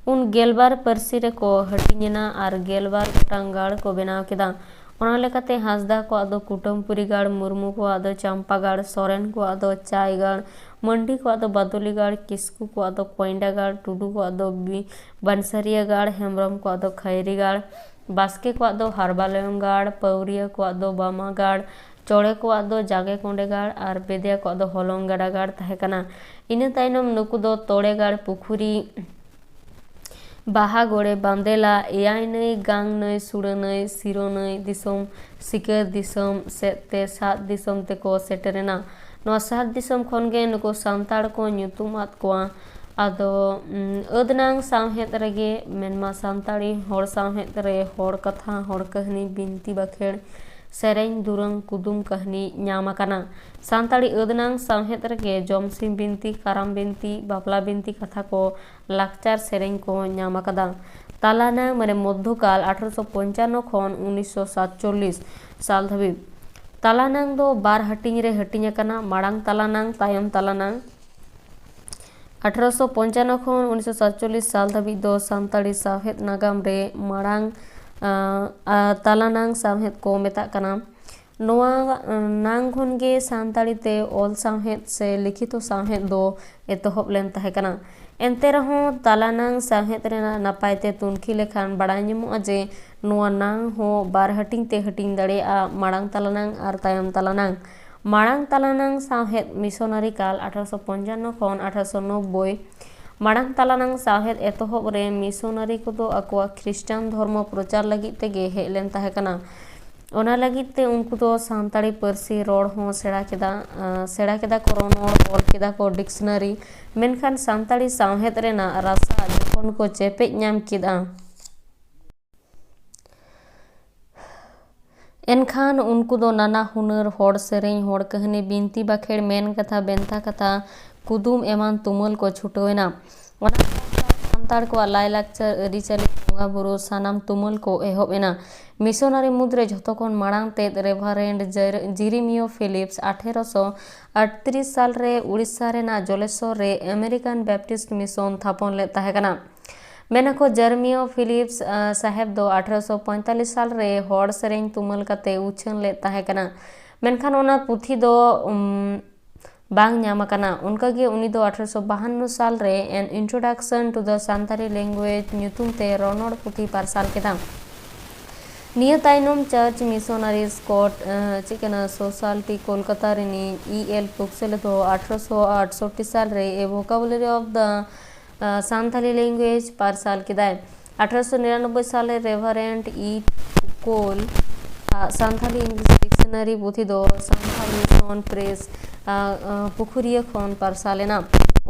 ᱩᱱ ᱜᱮᱞᱵᱟᱨ ᱯᱟᱹᱨᱥᱤ ᱨᱮᱠᱚ ᱦᱟᱹᱴᱤᱧᱮᱱᱟ ᱟᱨ ᱜᱮᱞᱵᱟᱨ ᱜᱚᱴᱟᱝ ᱜᱟᱲ ᱠᱚ ᱵᱮᱱᱟᱣ ᱠᱮᱫᱟ᱾ ᱚᱱᱟ ᱞᱮᱠᱟᱛᱮ ᱦᱟᱸᱥᱫᱟ ᱠᱚᱣᱟᱜ ᱫᱚ ᱠᱩᱴᱟᱹᱢᱯᱩᱨᱤ ᱜᱟᱲ, ᱢᱩᱨᱢᱩ ᱠᱚᱣᱟᱜ ᱫᱚ ᱪᱟᱢᱯᱟ ᱜᱟᱲ, ᱥᱚᱨᱮᱱ ᱠᱚᱣᱟᱜ ᱫᱚ ᱪᱟᱭ ᱜᱟᱲ, ᱢᱟᱹᱱᱰᱤ ᱠᱚᱣᱟᱜ ᱫᱚ ᱵᱟᱫᱚᱞᱤ ᱜᱟᱲ, ᱠᱤᱥᱠᱩ ᱠᱚᱣᱟᱜ ᱫᱚ ᱠᱚᱭᱰᱟ ᱜᱟᱲ, ᱴᱩᱰᱩ ᱠᱚᱣᱟᱜ ᱫᱚ ᱵᱤ-, ᱵᱟᱱᱥᱟᱨᱤᱭᱟᱹ ᱜᱟᱲ, ᱦᱮᱢᱵᱨᱚᱢ ᱠᱚᱣᱟᱜ ᱫᱚ ᱠᱷᱟᱭᱨᱤ ᱜᱟᱲ, ᱵᱟᱥᱠᱮ ᱠᱚᱣᱟᱜ ᱫᱚ ᱦᱟᱨᱵᱟᱞᱚᱭᱚᱝ ᱜᱟᱲ, ᱯᱟᱹᱣᱨᱤᱭᱟᱹ ᱠᱚᱣᱟᱜ ᱫᱚ ᱵᱟᱢᱟ ᱜᱟᱲ, ᱪᱚᱲᱮ ᱠᱚᱣᱟᱜ ᱫᱚ ᱡᱟᱸᱜᱮ ᱠᱚᱸᱰᱮ ᱜᱟᱲ ᱟᱨ ᱵᱮᱫᱤᱭᱟ ᱠᱚᱣᱟᱜ ᱫᱚ ᱦᱚᱞᱚᱝ ᱜᱟᱰᱟ ᱜᱟᱲ ᱛᱟᱦᱮᱸ ᱠᱟᱱᱟ᱾ ᱤᱱᱟᱹ ᱛᱟᱭᱱᱚᱢ ᱱᱩᱠᱩ ᱫᱚ ᱛᱚᱲᱮ ᱜᱟᱲ, ᱯᱩᱠᱷᱩᱨᱤ, ᱵᱟᱦᱟ ᱜᱚᱲᱮ, ᱵᱟᱸᱫᱮᱞᱟ, ᱮᱭᱟᱭ ᱱᱟᱹᱭ, ᱜᱟᱝ ᱱᱟᱹᱭ, ᱥᱩᱲᱟᱹ ᱱᱟᱹᱭ, ᱥᱤᱨᱚ ᱱᱟᱹᱭ ᱫᱤᱥᱚᱢ, ᱥᱤᱠᱟᱹᱨ ᱫᱤᱥᱚᱢ ᱥᱮᱫ ᱛᱮ ᱥᱟᱛ ᱫᱤᱥᱚᱢ ᱛᱮᱠᱚ ᱥᱮᱴᱮᱨᱮᱱᱟ᱾ ᱱᱚᱣᱟ ᱥᱟᱛ ᱫᱤᱥᱚᱢ ᱠᱷᱚᱱ ᱜᱮ ᱱᱩᱠᱩ ᱥᱟᱱᱛᱟᱲ ᱠᱚ ᱧᱩᱛᱩᱢ ᱟᱫ ᱠᱚᱣᱟ᱾ ᱟᱫᱚ, ᱩᱸ, ᱟᱹᱫ ᱱᱟᱝ ᱥᱟᱶᱦᱮᱫ ᱨᱮᱜᱮ ᱢᱮᱱᱢᱟ ᱥᱟᱱᱛᱟᱲᱤ ᱦᱚᱲ ᱥᱟᱶᱦᱮᱫ ᱨᱮ ᱦᱚᱲ ᱠᱟᱛᱷᱟ, ᱦᱚᱲ ᱠᱟᱹᱦᱱᱤ, ᱵᱤᱱᱛᱤ ᱵᱟᱠᱷᱮᱲ, ᱥᱮᱨᱮᱧ, ᱫᱩᱨᱟᱹᱝ, ᱠᱩᱫᱩᱢ ᱠᱟᱹᱦᱱᱤ ᱧᱟᱢ ᱟᱠᱟᱱᱟ᱾ ᱥᱟᱱᱛᱟᱲᱤ ᱟᱹᱫ ᱱᱟᱝ ᱥᱟᱶᱦᱮᱫ ᱨᱮᱜᱮ ᱡᱚᱢᱥᱤᱢ ᱵᱤᱱᱛᱤ, ᱠᱟᱨᱟᱢ ᱵᱤᱱᱛᱤ, ᱵᱟᱯᱞᱟ ᱵᱤᱱᱛᱤ ᱠᱟᱛᱷᱟ ᱠᱚ, ᱞᱟᱠᱪᱟᱨ ᱥᱮᱨᱮᱧ ᱠᱚ ᱧᱟᱢ ᱟᱠᱟᱫᱟ᱾ ᱛᱟᱞᱟ ᱱᱟᱝ ᱢᱟᱱᱮ ᱢᱚᱫᱽᱫᱷᱚᱠᱟᱞ ᱟᱴᱷᱨᱚᱥᱚ ᱯᱚᱧᱪᱟᱱᱱᱚ ᱠᱷᱚᱱ ᱩᱱᱤᱥᱥᱚ ᱥᱟᱛᱪᱚᱞᱞᱤᱥ ᱥᱟᱞ ᱫᱷᱟᱹᱵᱤᱡ᱾ ᱛᱟᱞᱟ ᱱᱟᱝ ᱫᱚ ᱵᱟᱨ ᱦᱟᱹᱴᱤᱧ ᱨᱮ ᱦᱟᱹᱴᱤᱧ ᱟᱠᱟᱱᱟ, ᱢᱟᱲᱟᱝ ᱛᱟᱞᱟ ᱱᱟᱝ, ᱛᱟᱭᱚᱢ ᱛᱟᱞᱟ ᱱᱟᱝ᱾ ᱟᱴᱷᱨᱚᱥᱚ ᱯᱚᱧᱪᱟᱱᱱᱚ ᱠᱷᱚᱱ ᱩᱱᱤᱥᱥᱚ ᱥᱟᱛᱪᱚᱞᱞᱤᱥ ᱥᱟᱞ ᱫᱷᱟᱹᱵᱤᱡ ᱫᱚ ᱥᱟᱱᱛᱟᱲᱤ ᱥᱟᱶᱦᱮᱫ ᱱᱟᱜᱟᱢ ᱨᱮ ᱢᱟᱲᱟᱝ, ᱟᱸ, ᱟᱸ, ᱛᱟᱞᱟ ᱱᱟᱝ ᱥᱟᱶᱦᱮᱫ ᱠᱚ ᱢᱮᱛᱟᱜ ᱠᱟᱱᱟ᱾ ᱱᱚᱣᱟ, ᱟᱸ, ᱱᱟᱝ ᱠᱷᱚᱱ ᱜᱮ ᱥᱟᱱᱛᱟᱲᱤ ᱛᱮ ᱚᱞ ᱥᱟᱶᱦᱮᱫ ᱥᱮ ᱞᱤᱠᱷᱤᱛᱚ ᱥᱟᱶᱦᱮᱫ ᱫᱚ ᱮᱛᱚᱦᱚᱵ ᱞᱮᱱ ᱛᱟᱦᱮᱸ ᱠᱟᱱᱟ᱾ ᱮᱱᱛᱮ ᱨᱮᱦᱚᱸ ᱛᱟᱞᱟ ᱱᱟᱝ ᱥᱟᱶᱦᱮᱫ ᱨᱮᱱᱟᱜ ᱱᱟᱯᱟᱭ ᱛᱮ ᱛᱩᱱᱠᱷᱤ ᱞᱮᱠᱷᱟᱱ ᱵᱟᱲᱟᱭ ᱧᱟᱢᱚᱜᱼᱟ ᱡᱮ ᱱᱚᱣᱟ ᱱᱟᱝ ᱦᱚᱸ ᱵᱟᱨ ᱦᱟᱹᱴᱤᱧ ᱛᱮ ᱦᱟᱹᱴᱤᱧ ᱫᱟᱲᱮᱭᱟᱜᱼᱟ, ᱢᱟᱲᱟᱝ ᱛᱟᱞᱟ ᱱᱟᱝ ᱟᱨ ᱛᱟᱭᱚᱢ ᱛᱟᱞᱟ ᱱᱟᱝ᱾ ᱢᱟᱲᱟᱝ ᱛᱟᱞᱟ ᱱᱟᱝ ᱥᱟᱶᱦᱮᱫ ᱢᱤᱥᱚᱱᱟᱨᱤ ᱠᱟᱞ ᱟᱴᱷᱨᱚᱥᱚ ᱯᱚᱧᱪᱟᱱᱱᱚ ᱠᱷᱚᱱ ᱟᱴᱷᱨᱚᱥᱚ ᱱᱚᱵᱵᱳᱭ᱾ ᱢᱟᱲᱟᱝ ᱛᱟᱞᱟ ᱱᱟᱝ ᱥᱟᱶᱦᱮᱫ ᱮᱛᱚᱦᱚᱵ ᱨᱮ ᱢᱤᱥᱚᱱᱟᱨᱤ ᱠᱚᱫᱚ ᱟᱠᱚᱣᱟᱜ ᱠᱷᱨᱤᱥᱴᱟᱱ ᱫᱷᱚᱨᱢᱚ ᱯᱨᱚᱪᱟᱨ ᱞᱟᱹᱜᱤᱫ ᱛᱮᱜᱮ ᱦᱮᱡ ᱞᱮᱱ ᱛᱟᱦᱮᱸ ᱠᱟᱱᱟ᱾ ᱚᱱᱟ ᱞᱟᱹᱜᱤᱫ ᱛᱮ ᱩᱱᱠᱩ ᱫᱚ ᱥᱟᱱᱛᱟᱲᱤ ᱯᱟᱹᱨᱥᱤ ᱨᱚᱲ ᱦᱚᱸ ᱥᱮᱬᱟ ᱠᱮᱫᱟ, ᱥᱮᱬᱟ ᱠᱮᱫᱟ ᱠᱚ ᱨᱚᱱᱚᱲ, ᱚᱞ ᱠᱮᱫᱟ ᱠᱚ ᱰᱤᱠᱥᱱᱟᱨᱤ᱾ ᱢᱮᱱᱠᱷᱟᱱ ᱥᱟᱱᱛᱟᱲᱤ ᱥᱟᱶᱦᱮᱫ ᱨᱮᱱᱟᱜ ᱨᱟᱥᱟ ᱡᱚᱠᱷᱚᱱ ᱠᱚ ᱪᱮᱯᱮᱡ ᱧᱟᱢ ᱠᱮᱫᱟ, ᱮᱱᱠᱷᱟᱱ ᱩᱱᱠᱩ ᱫᱚ ᱱᱟᱱᱟ ᱦᱩᱱᱟᱹᱨ ᱦᱚᱲ ᱥᱮᱨᱮᱧ, ᱦᱚᱲ ᱠᱟᱹᱦᱱᱤ, ᱵᱤᱱᱛᱤ ᱵᱟᱠᱷᱮᱲ, ᱢᱮᱱ ᱠᱟᱛᱷᱟ, ᱵᱮᱱᱛᱷᱟ ᱠᱟᱛᱷᱟ, ᱠᱩᱫᱩᱢ ᱮᱢᱟᱱ ᱛᱩᱢᱟᱹᱞ ᱠᱚ ᱪᱷᱩᱴᱟᱹᱣ ᱮᱱᱟ᱾ ᱚᱱᱟ ᱥᱟᱶᱛᱮ ᱥᱟᱱᱛᱟᱲ ᱠᱚᱣᱟᱜ ᱞᱟᱭᱼᱞᱟᱠᱪᱟᱨ, ᱟᱹᱨᱤᱪᱟᱹᱞᱤ, ᱵᱚᱸᱜᱟ ᱵᱩᱨᱩ ᱥᱟᱱᱟᱢ ᱛᱩᱢᱟᱹᱞ ᱠᱚ ᱮᱦᱚᱵ ᱮᱱᱟ᱾ ᱢᱤᱥᱚᱱᱟᱨᱤ ᱢᱩᱫᱽᱨᱮ ᱡᱷᱚᱛᱚ ᱠᱷᱚᱱ ᱢᱟᱲᱟᱝ ᱛᱮᱫ ᱨᱮᱵᱷᱟᱨᱮᱱᱰ ᱡᱮᱨ-, ᱡᱤᱨᱤᱢᱤᱭᱳ ᱯᱷᱤᱞᱤᱯᱥ ᱟᱴᱷᱮᱨᱚᱥᱚ ᱟᱴᱛᱨᱤᱥ ᱥᱟᱞ ᱨᱮ ᱩᱲᱤᱥᱥᱟ ᱨᱮᱱᱟᱜ ᱡᱚᱞᱮᱥᱚᱨ ᱨᱮ ᱟᱢᱮᱨᱤᱠᱟᱱ ᱵᱮᱯᱴᱤᱥᱴ ᱢᱤᱥᱚᱱ ᱛᱷᱟᱯᱚᱱ ᱞᱮᱫ ᱛᱟᱦᱮᱸ ᱠᱟᱱᱟ᱾ ᱢᱮᱱᱟᱠᱚ ᱡᱟᱨᱢᱤᱭᱳ ᱯᱷᱤᱞᱤᱯᱥ, ᱟ, ᱥᱟᱦᱮᱵᱽ ᱫᱚ ᱟᱴᱷᱨᱚᱥᱚ ᱯᱚᱸᱭᱛᱟᱞᱞᱤᱥ ᱥᱟᱞ ᱨᱮ ᱦᱚᱲ ᱥᱮᱨᱮᱧ ᱛᱩᱢᱟᱹᱞ ᱠᱟᱛᱮ ᱩᱪᱷᱟᱹᱱ ᱞᱮᱫ ᱛᱟᱦᱮᱸ ᱠᱟᱱᱟ, ᱢᱮᱱᱠᱷᱟᱱ ᱚᱱᱟ ᱯᱩᱛᱷᱤ ᱫᱚ, ᱩᱢ, ᱵᱟᱝ ᱧᱟᱢ ᱟᱠᱟᱱᱟ᱾ ᱚᱱᱠᱟᱜᱮ ᱩᱱᱤ ᱫᱚ ᱟᱴᱷᱨᱚᱥᱚ ᱵᱟᱦᱟᱱᱱᱚ ᱥᱟᱞ ᱨᱮ An Introduction to the Santali Language ᱧᱩᱛᱩᱢ ᱛᱮ ᱨᱚᱱᱚᱲ ᱯᱩᱛᱷᱤ ᱯᱟᱨᱥᱟᱞ ᱠᱮᱫᱟ᱾ ᱱᱤᱭᱟᱹ ᱛᱟᱭᱱᱚᱢ ᱪᱟᱨᱪ ᱢᱤᱥᱚᱱᱟᱨᱤ ᱥᱠᱚᱴ, ᱟ, ᱪᱮᱫ ᱠᱟᱱᱟ, ᱥᱳᱥᱟᱞᱴᱤ ᱠᱳᱞᱠᱟᱛᱟ ᱨᱤᱱᱤᱡ ᱤ ᱮᱞ ᱯᱩᱠᱥᱮᱞᱮ ᱫᱚ ᱟᱴᱷᱨᱚᱥᱚ ᱟᱴᱥᱚᱴᱴᱤ ᱥᱟᱞ ᱨᱮ A Vocabulary of the ᱟ, Santali Language ᱯᱟᱨᱥᱟᱞ ᱠᱮᱫᱟᱭ᱾ ᱟᱴᱷᱨᱚᱥᱚ ᱱᱤᱨᱟᱱᱚᱵᱵᱳᱭ ᱥᱟᱞ ᱨᱮ ᱨᱮᱵᱷᱟᱨᱮᱱᱰ ᱤ ᱠᱳᱞ ᱟᱜ ᱥᱟᱱᱛᱷᱟᱞᱤ ᱤᱝᱞᱤᱥ ᱰᱤᱠᱥᱱᱟᱨᱤ ᱯᱩᱛᱷᱤ ᱫᱚ ᱥᱟᱱᱛᱷᱟᱞᱤ ᱥᱚᱱ ᱯᱨᱮᱥ, ᱟ, ᱟ, ᱯᱩᱠᱷᱩᱨᱤᱭᱟᱹ ᱠᱷᱚᱱ ᱯᱟᱨᱥᱟᱞ ᱮᱱᱟ᱾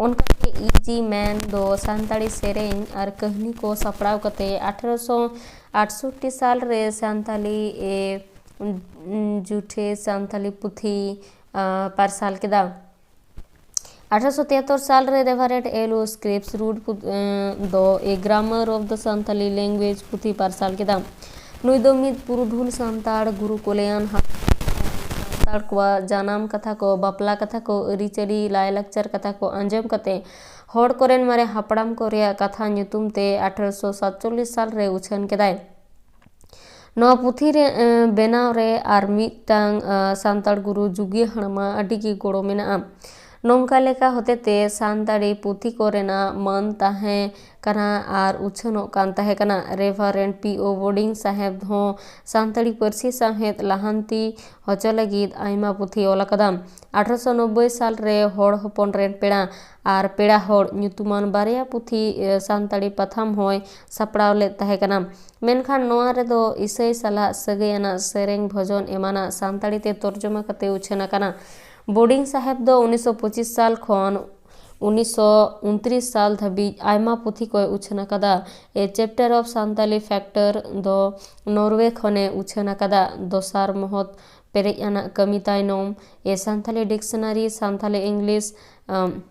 ᱚᱱᱠᱟᱜᱮ ᱤ ᱡᱤ ᱢᱮᱱ ᱫᱚ ᱥᱟᱱᱛᱟᱲᱤ ᱥᱮᱨᱮᱧ ᱟᱨ ᱠᱟᱹᱦᱱᱤ ᱠᱚ ᱥᱟᱯᱲᱟᱣ ᱠᱟᱛᱮ ᱟᱴᱷᱨᱚᱥᱚ ᱟᱴᱥᱚᱴᱴᱤ ᱥᱟᱞ ᱨᱮ ᱥᱟᱱᱛᱷᱟᱞᱤ ᱮ ᱡᱩᱴᱷᱮ ᱥᱟᱱᱛᱷᱟᱞᱤ ᱯᱩᱛᱷᱤ, ᱟ, ᱯᱟᱨᱥᱟᱞ ᱠᱮᱫᱟ᱾ ᱟᱴᱷᱨᱚᱥᱚ ᱛᱤᱭᱟᱛᱛᱳᱨ ᱥᱟᱞ ᱨᱮ ᱨᱮᱵᱷᱟᱨᱮᱱᱰ ᱮᱞ ᱳ ᱥᱠᱨᱤᱯᱥ ᱨᱩᱰ ᱯᱩ-, ᱮᱸ, ᱫᱚ A Grammar of the Santali Language ᱯᱩᱛᱷᱤ ᱯᱟᱨᱥᱟᱞ ᱠᱮᱫᱟ᱾ ᱱᱩᱭ ᱫᱚ ᱢᱤᱫ ᱯᱩᱨᱩᱫᱷᱩᱞ ᱥᱟᱱᱛᱟᱲ ᱜᱩᱨᱩ ᱠᱚᱞᱭᱟᱱ ᱦᱟᱸᱥᱫᱟ ᱥᱟᱱᱛᱟᱲ ᱠᱚᱣᱟᱜ ᱡᱟᱱᱟᱢ ᱠᱟᱛᱷᱟ ᱠᱚ, ᱵᱟᱯᱞᱟ ᱠᱟᱛᱷᱟ ᱠᱚ, ᱟᱹᱨᱤᱪᱟᱹᱞᱤ, ᱞᱟᱭᱼᱞᱟᱠᱪᱟᱨ ᱠᱟᱛᱷᱟ ᱠᱚ ᱟᱸᱡᱚᱢ ᱠᱟᱛᱮ ᱦᱚᱲ ᱠᱚᱨᱮᱱ ᱢᱟᱨᱮ ᱦᱟᱯᱲᱟᱢ ᱠᱚ ᱨᱮᱭᱟᱜ ᱠᱟᱛᱷᱟ ᱧᱩᱛᱩᱢ ᱛᱮ ᱟᱴᱷᱨᱚᱥᱚ ᱥᱟᱛᱪᱚᱞᱞᱤᱥ ᱥᱟᱞ ᱨᱮ ᱩᱪᱷᱟᱹᱱ ᱠᱮᱫᱟᱭ᱾ ᱱᱚᱣᱟ ᱯᱩᱛᱷᱤ ᱨᱮ, ᱮ, ᱵᱮᱱᱟᱣ ᱨᱮ ᱟᱨ ᱢᱤᱫᱴᱟᱝ, ᱮ, ᱥᱟᱱᱛᱟᱲ ᱜᱩᱨᱩ ᱡᱩᱜᱤ ᱦᱟᱲᱟᱢᱟᱜ ᱟᱹᱰᱤ ᱜᱮ ᱜᱚᱲᱚ ᱢᱮᱱᱟᱜᱼᱟ᱾ ᱱᱚᱝᱠᱟ ᱞᱮᱠᱟ ᱦᱚᱛᱮᱛᱮ ᱥᱟᱱᱛᱟᱲᱤ ᱯᱩᱛᱷᱤ ᱠᱚᱨᱮᱱᱟᱜ ᱢᱟᱹᱱ ᱛᱟᱦᱮᱸ ᱠᱟᱱᱟ ᱟᱨ ᱩᱪᱷᱟᱹᱱᱚᱜ ᱠᱟᱱ ᱛᱟᱦᱮᱸ ᱠᱟᱱᱟ᱾ ᱨᱮᱵᱷᱟᱨᱮᱱᱰ ᱯᱤ ᱳ ᱵᱳᱨᱰᱤᱝ ᱥᱟᱦᱮᱵᱽ ᱦᱚᱸ ᱥᱟᱱᱛᱟᱲᱤ ᱯᱟᱹᱨᱥᱤ ᱥᱟᱶᱦᱮᱫ ᱞᱟᱦᱟᱱᱛᱤ ᱦᱚᱪᱚ ᱞᱟᱹᱜᱤᱫ ᱟᱭᱢᱟ ᱯᱩᱛᱷᱤ ᱚᱞ ᱟᱠᱟᱫᱟ᱾ ᱟᱴᱷᱨᱚᱥᱚ ᱱᱚᱵᱵᱳᱭ ᱥᱟᱞ ᱨᱮ ᱦᱚᱲ ᱦᱚᱯᱚᱱ ᱨᱮᱱ ᱯᱮᱲᱟ ᱟᱨ ᱯᱮᱲᱟ ᱦᱚᱲ ᱧᱩᱛᱩᱢᱟᱱ ᱵᱟᱨᱭᱟ ᱯᱩᱛᱷᱤ, ᱮ, ᱥᱟᱱᱛᱟᱲᱤ ᱯᱟᱛᱷᱟᱢ ᱦᱚᱸᱭ ᱥᱟᱯᱲᱟᱣ ᱞᱮᱫ ᱛᱟᱦᱮᱸ ᱠᱟᱱᱟ᱾ ᱢᱮᱱᱠᱷᱟᱱ ᱱᱚᱣᱟ ᱨᱮᱫᱚ ᱤᱥᱟᱹᱭ ᱥᱟᱞᱟᱜ ᱥᱟᱹᱜᱟᱹᱭ ᱟᱱᱟᱜ ᱥᱮᱨᱮᱧ, ᱵᱷᱚᱡᱚᱱ ᱮᱢᱟᱱᱟᱜ ᱥᱟᱱᱛᱟᱲᱤ ᱛᱮ ᱛᱚᱨᱡᱚᱢᱟ ᱠᱟᱛᱮ ᱩᱪᱷᱟᱹᱱ ᱟᱠᱟᱱᱟ᱾ ᱵᱳᱨᱰᱤᱝ ᱥᱟᱦᱮᱵᱽ ᱫᱚ ᱩᱱᱤᱥᱥᱚ ᱯᱚᱸᱪᱤᱥ ᱥᱟᱞ ᱠᱷᱚᱱ ᱩᱱᱤᱥᱥᱚ ᱩᱱᱛᱨᱤᱥ ᱥᱟᱞ ᱫᱷᱟᱹᱵᱤᱡ ᱟᱭᱢᱟ ᱯᱩᱛᱷᱤ ᱠᱚᱭ ᱩᱪᱷᱟᱹᱱ ᱟᱠᱟᱫᱟ᱾ A Chapter of Santali Factor ᱫᱚ ᱱᱚᱨᱣᱮ ᱠᱷᱚᱱᱮ ᱩᱪᱷᱟᱹᱱ ᱟᱠᱟᱫᱟ᱾ ᱫᱚᱥᱟᱨ ᱢᱚᱦᱚᱛ ᱯᱮᱨᱮᱡ ᱟᱱᱟᱜ ᱠᱟᱹᱢᱤ ᱛᱟᱭᱱᱚᱢ, A Santali Dictionary, Santali English, ᱟᱢ,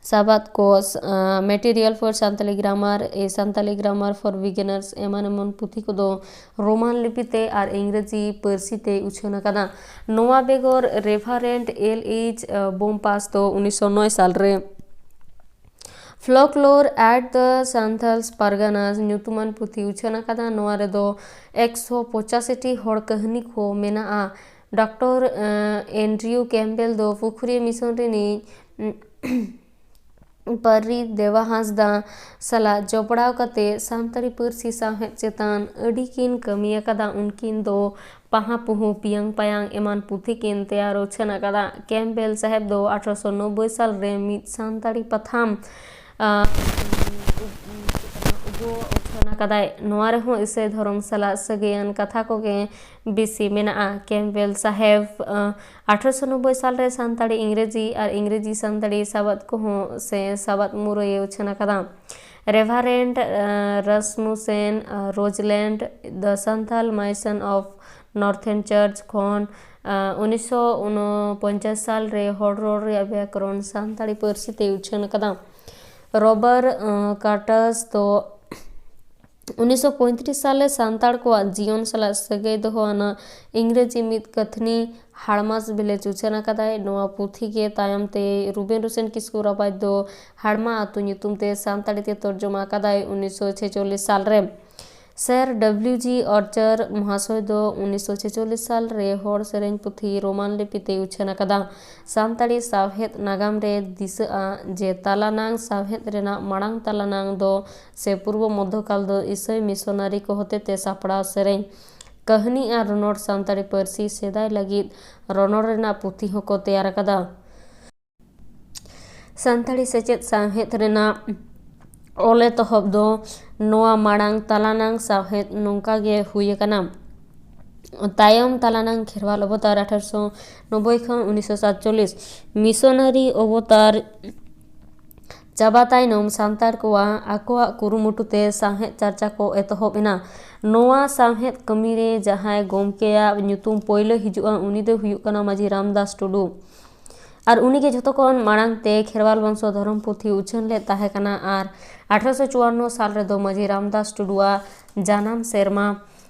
ᱥᱟᱵᱟᱫ ᱠᱚ, ᱟᱸ, Material for Santali Grammar, A Santali Grammar for Beginners ᱮᱢᱟᱱ ᱮᱢᱟᱱ ᱯᱩᱛᱷᱤ ᱠᱚᱫᱚ ᱨᱳᱢᱟᱱ ᱞᱤᱯᱤ ᱛᱮ ᱟᱨ ᱤᱝᱨᱮᱡᱤ ᱯᱟᱹᱨᱥᱤ ᱛᱮᱭ ᱩᱪᱷᱟᱹᱱ ᱟᱠᱟᱫᱟ᱾ ᱱᱚᱣᱟ ᱵᱮᱜᱚᱨ ᱨᱮᱵᱷᱟᱨᱮᱱᱰ ᱮᱞ ᱮᱭᱤᱪ ᱵᱳᱢᱯᱟᱥ ᱫᱚ ᱩᱱᱤᱥᱥᱚ ᱱᱚᱭ ᱥᱟᱞ ᱨᱮ Folklore at the Santals Parganas ᱧᱩᱛᱩᱢᱟᱱ ᱯᱩᱛᱷᱤ ᱩᱪᱷᱟᱹᱱ ᱟᱠᱟᱫᱟ᱾ ᱱᱚᱣᱟ ᱨᱮᱫᱚ ᱮᱠᱥᱚ ᱯᱚᱸᱪᱟᱥᱤ ᱴᱤ ᱦᱚᱲ ᱠᱟᱹᱦᱱᱤ ᱠᱚ ᱢᱮᱱᱟᱜᱼᱟ᱾ ᱰᱚᱠᱴᱚᱨ, ᱮᱸ, ᱮᱱᱰᱨᱤᱭᱩ ᱠᱮᱢᱯᱵᱮᱞ ᱫᱚ ᱯᱩᱠᱷᱨᱤ ᱢᱤᱥᱚᱱ ᱨᱤᱱᱤᱡ, ᱩᱸ, ᱯᱟᱹᱨᱤ ᱫᱮᱣᱟ ᱦᱟᱸᱥᱫᱟ ᱥᱟᱞᱟᱜ ᱡᱚᱯᱲᱟᱣ ᱠᱟᱛᱮ ᱥᱟᱱᱛᱟᱲᱤ ᱯᱟᱹᱨᱥᱤ ᱥᱟᱶᱦᱮᱫ ᱪᱮᱛᱟᱱ ᱟᱹᱰᱤ ᱠᱤᱱ ᱠᱟᱹᱢᱤ ᱟᱠᱟᱫᱟ᱾ ᱩᱱᱠᱤᱱ ᱫᱚ ᱯᱟᱦᱟ ᱯᱩᱦᱩ, ᱯᱤᱭᱟᱝ ᱯᱟᱭᱟᱝ ᱮᱢᱟᱱ ᱯᱩᱛᱷᱤ ᱠᱤᱱ ᱛᱮᱭᱟᱨ ᱩᱪᱷᱟᱹᱱ ᱟᱠᱟᱫᱟ᱾ ᱠᱮᱢᱯᱵᱮᱞ ᱥᱟᱦᱮᱵᱽ ᱫᱚ ᱟᱴᱷᱨᱚᱥᱚ ᱱᱚᱵᱵᱳᱭ ᱥᱟᱞ ᱨᱮ ᱢᱤᱫ ᱥᱟᱱᱛᱟᱲᱤ ᱯᱟᱛᱷᱟᱢ, ᱟᱸ, ᱩᱵ-, ᱩᱪᱷᱟᱹᱱ ᱟᱠᱟᱫᱟᱭ᱾ ᱱᱚᱣᱟ ᱨᱮᱦᱚᱸ ᱤᱥᱟᱹᱭ ᱫᱷᱚᱨᱚᱢ ᱥᱟᱞᱟᱜ ᱥᱟᱹᱜᱟᱹᱭᱟᱱ ᱠᱟᱛᱷᱟ ᱠᱚᱜᱮ ᱵᱮᱥᱤ ᱢᱮᱱᱟᱜᱼᱟ᱾ ᱠᱮᱢᱯᱵᱮᱞ ᱥᱟᱦᱮᱵᱽ, ᱟᱸ, ᱟᱴᱷᱨᱚᱥᱚ ᱱᱚᱵᱵᱳᱭ ᱥᱟᱞ ᱨᱮ ᱥᱟᱱᱛᱟᱲᱤ ᱤᱝᱨᱮᱡᱤ ᱟᱨ ᱤᱝᱨᱮᱡᱤ ᱥᱟᱱᱛᱟᱲᱤ ᱥᱟᱵᱟᱫ ᱠᱚᱦᱚᱸ ᱥᱮ ᱥᱟᱵᱟᱫ ᱢᱩᱨᱟᱹᱭᱮ ᱩᱪᱷᱟᱹᱱ ᱟᱠᱟᱫᱟ᱾ ᱨᱮᱵᱷᱟᱨᱮᱱᱰ, ᱟᱸ, ᱨᱟᱥᱢᱩᱥᱮᱱ, ᱟᱸ, ᱨᱳᱡᱞᱮᱱᱰ, The Santhal Mission of Northern Church ᱠᱷᱚᱱ, ᱟᱸ, ᱩᱱᱤᱥᱥᱚ ᱩᱱᱚᱯᱚᱧᱪᱟᱥ ᱥᱟᱞ ᱨᱮ ᱦᱚᱲ ᱨᱚᱲ ᱨᱮᱭᱟᱜ ᱵᱮᱠᱚᱨᱚᱱ ᱥᱟᱱᱛᱟᱲᱤ ᱯᱟᱹᱨᱥᱤ ᱛᱮ ᱩᱪᱷᱟᱹᱱ ᱟᱠᱟᱫᱟ᱾ ᱨᱚᱵᱟᱨ, ᱟᱸ, ᱠᱟᱴᱟᱥ ᱫᱚ ᱩᱱᱤᱥᱥᱚ ᱯᱚᱸᱭᱛᱨᱤᱥ ᱥᱟᱞ ᱨᱮ ᱥᱟᱱᱛᱟᱲ ᱠᱚᱣᱟᱜ ᱡᱤᱭᱚᱱ ᱥᱟᱞᱟᱜ ᱥᱟᱹᱜᱟᱹᱭ ᱫᱚᱦᱚ ᱟᱱᱟᱜ ᱤᱝᱨᱮᱡᱤ ᱢᱤᱫ ᱠᱟᱹᱛᱷᱱᱤ ᱦᱟᱲᱢᱟᱥ ᱵᱷᱤᱞᱮᱡᱽ ᱩᱪᱷᱟᱹᱱ ᱟᱠᱟᱫᱟᱭ᱾ ᱱᱚᱣᱟ ᱯᱩᱛᱷᱤ ᱜᱮ ᱛᱟᱭᱚᱢ ᱛᱮ ᱨᱩᱵᱮᱱ ᱨᱳᱥᱮᱱ ᱠᱤᱥᱠᱩ ᱨᱟᱵᱟᱡᱽ ᱫᱚ ᱦᱟᱲᱢᱟ ᱟᱹᱛᱩ ᱧᱩᱛᱩᱢ ᱛᱮ ᱥᱟᱱᱛᱟᱲᱤ ᱛᱮ ᱛᱚᱨᱡᱚᱢᱟ ᱟᱠᱟᱫᱟᱭ ᱩᱱᱤᱥᱥᱚ ᱪᱷᱮᱪᱚᱞᱞᱤᱥ ᱥᱟᱞ ᱨᱮ᱾ Sir W G Archer ᱢᱚᱦᱟᱥᱚᱭ ᱫᱚ ᱩᱱᱤᱥᱥᱚ ᱪᱷᱮᱪᱚᱞᱞᱤᱥ ᱥᱟᱞ ᱨᱮ ᱦᱚᱲ ᱥᱮᱨᱮᱧ ᱯᱩᱛᱷᱤ ᱨᱳᱢᱟᱱ ᱞᱤᱯᱤ ᱛᱮᱭ ᱩᱪᱷᱟᱹᱱ ᱟᱠᱟᱫᱟ᱾ ᱥᱟᱱᱛᱟᱲᱤ ᱥᱟᱶᱦᱮᱫ ᱱᱟᱜᱟᱢ ᱨᱮ ᱫᱤᱥᱟᱹᱜᱼᱟ ᱡᱮ ᱛᱟᱞᱟᱱᱟᱝ ᱥᱟᱶᱦᱮᱫ ᱨᱮᱱᱟᱜ ᱢᱟᱲᱟᱝ ᱛᱟᱞᱟᱱᱟᱝ ᱫᱚ ᱥᱮ ᱯᱩᱨᱵᱚ ᱢᱚᱫᱽᱫᱷᱚᱠᱟᱞ ᱫᱚ ᱤᱥᱟᱹᱭ ᱢᱤᱥᱚᱱᱟᱨᱤ ᱠᱚ ᱦᱚᱛᱮᱛᱮ ᱥᱟᱯᱲᱟᱣ ᱥᱮᱨᱮᱧ, ᱠᱟᱹᱦᱱᱤ ᱟᱨ ᱨᱚᱱᱚᱲ ᱥᱟᱱᱛᱟᱲᱤ ᱯᱟᱹᱨᱥᱤ ᱥᱮᱫᱟᱭ ᱞᱟᱹᱜᱤᱫ ᱨᱚᱱᱚᱲ ᱨᱮᱱᱟᱜ ᱯᱩᱛᱷᱤ ᱦᱚᱸᱠᱚ ᱛᱮᱭᱟᱨ ᱟᱠᱟᱫᱟ᱾ ᱥᱟᱱᱛᱟᱲᱤ ᱥᱮᱪᱮᱫ ᱥᱟᱶᱦᱮᱫ ᱨᱮᱱᱟᱜ ᱚᱞ ᱮᱛᱚᱦᱚᱵ ᱫᱚ ᱱᱚᱣᱟ ᱢᱟᱲᱟᱝ ᱛᱟᱞᱟᱱᱟᱝ ᱥᱟᱶᱦᱮᱫ ᱱᱚᱝᱠᱟ ᱜᱮ ᱦᱩᱭ ᱟᱠᱟᱱᱟ᱾ ᱛᱟᱭᱚᱢ ᱛᱟᱞᱟᱱᱟᱝ ᱠᱷᱮᱨᱣᱟᱞ ᱚᱵᱚᱛᱟᱨ ᱟᱴᱷᱟᱨᱚᱥᱚ ᱱᱚᱵᱵᱳᱭ ᱠᱷᱚᱱ ᱩᱱᱤᱥᱥᱚ ᱥᱟᱛᱪᱚᱞᱞᱤᱥ, ᱢᱤᱥᱚᱱᱟᱨᱤ ᱚᱵᱚᱛᱟᱨ ᱪᱟᱵᱟ ᱛᱟᱭᱱᱚᱢ ᱥᱟᱱᱛᱟᱲ ᱠᱚᱣᱟᱜ ᱟᱠᱚᱣᱟᱜ ᱠᱩᱨᱩᱢᱩᱴᱩ ᱛᱮ ᱥᱟᱶᱦᱮᱫ ᱪᱟᱨᱪᱟ ᱠᱚ ᱮᱛᱚᱦᱚᱵ ᱮᱱᱟ᱾ ᱱᱚᱣᱟ ᱥᱟᱶᱦᱮᱫ ᱠᱟᱹᱢᱤ ᱨᱮ ᱡᱟᱦᱟᱸᱭ ᱜᱚᱢᱠᱮᱭᱟᱜ ᱧᱩᱛᱩᱢ ᱯᱳᱭᱞᱳ ᱦᱤᱡᱩᱜᱼᱟ, ᱩᱱᱤ ᱫᱚᱭ ᱦᱩᱭᱩᱜ ᱠᱟᱱᱟ ᱢᱟᱹᱡᱷᱤ ᱨᱟᱢᱫᱟᱥ ᱴᱩᱰᱩ᱾ ᱟᱨ ᱩᱱᱤᱜᱮ ᱡᱷᱚᱛᱚ ᱠᱷᱚᱱ ᱢᱟᱲᱟᱝ ᱛᱮ ᱠᱷᱮᱨᱣᱟᱞ ᱵᱚᱝᱥᱚ ᱫᱷᱚᱨᱚᱢ ᱯᱩᱛᱷᱤ ᱩᱪᱷᱟᱹᱱ ᱞᱮᱫ ᱛᱟᱦᱮᱸ ᱠᱟᱱᱟ᱾ ᱟᱨ ᱟᱴᱷᱨᱚᱥᱚ ᱪᱩᱣᱟᱱᱱᱚ ᱥᱟᱞ ᱨᱮᱫᱚ ᱢᱟᱹᱡᱷᱤ ᱨᱟᱢᱫᱟᱥ ᱴᱩᱰᱩᱣᱟᱜ ᱡᱟᱱᱟᱢ ᱥᱮᱨᱢᱟ